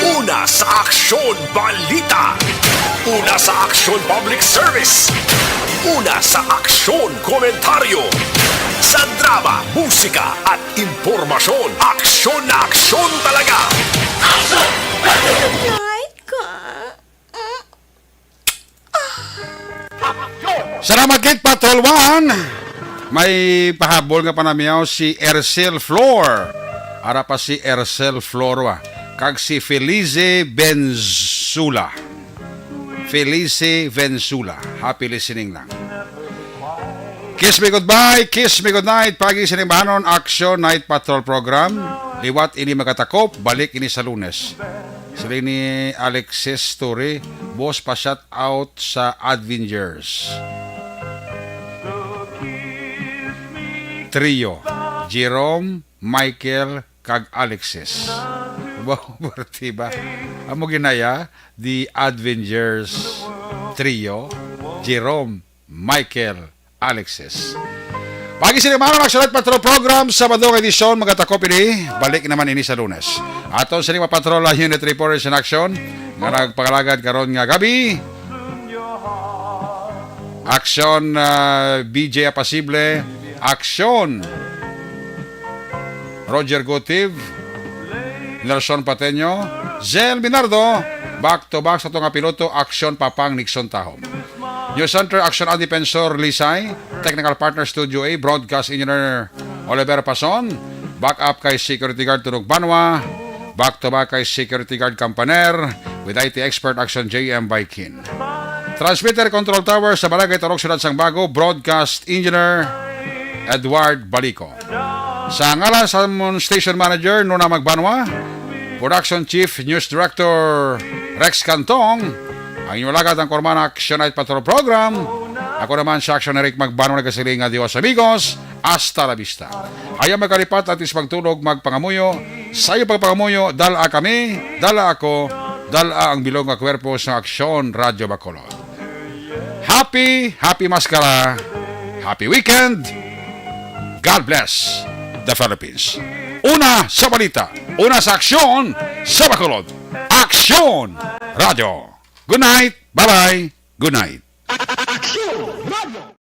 Una sa Aksyon Balita. Una sa Aksyon Public Service. Una sa Aksyon Komentaryo. Sa drama, musika, at impormasyon, aksyon na aksyon talaga. Night ka. Salamat gid, Patrol One. May pahabol nga panamiyaw si Ercel Flor. Ara pa si Ercel Flor, wa. Kag si Felice Benzula. Felice Benzula. Happy listening lang. Kiss me goodbye, kiss me goodnight. Pagi sining bahanon, Action Night Patrol Program. Liwat ini magatakop, balik ini sa Lunes. Sila ni Alexis Turi, boss pa shout out sa Avengers Trio, Jerome, Michael, kag Alexis. Wow, parte ba? Amo ginaya, the Avengers Trio, Jerome, Michael, Alexis. Pagi sini, mga Action Night Patrol Program, Sabado nga edisyon, magatakop ini. Balik naman ini sa Lunes. Aton sini, mga Patrol, ah, Unit Reporters in Action, nga nagpangalagad karon nga gabi. Action, ah, B J Apasible. Action, Roger Gutiv. Nelson Pateño. Zel Minardo. Back to back sa tunga piloto, Action Papang Nixon Tahom. News Center, Action Andy Pensor Lisay. Technical Partner, Studio A, Broadcast Engineer Oliver Pason. Backup kay Security Guard Tunog Banwa. Back to back kay Security Guard Campaner. With I T Expert, Action J M Baikin. Transmitter Control Tower sa Barangay Tarok, Siyudad sang Bago, Broadcast Engineer Edward Balico. Sa ngalan sa amon Station Manager, Nona Magbanwa, Production Chief, News Director Rex Cantong, ang inyong lagad ang Kormana Action Night Patrol Program. Ako naman sa Action Eric Magbanwa, nagasiling nga Dios amigos, hasta la vista. Ayaw magkalipat, atis magtulog, magpangamuyo. Sa iyo pagpangamuyo, dala kami, dala ako, dala ang bilog nga kwerpo sa Aksyon Radyo Bacolod. Happy, happy Maskara, happy weekend. God bless the Philippines. Una sa balita, una sa aksyon sa Bacolod. Aksyon Radyo. Good night. Bye-bye. Good night. Aksyon Radyo.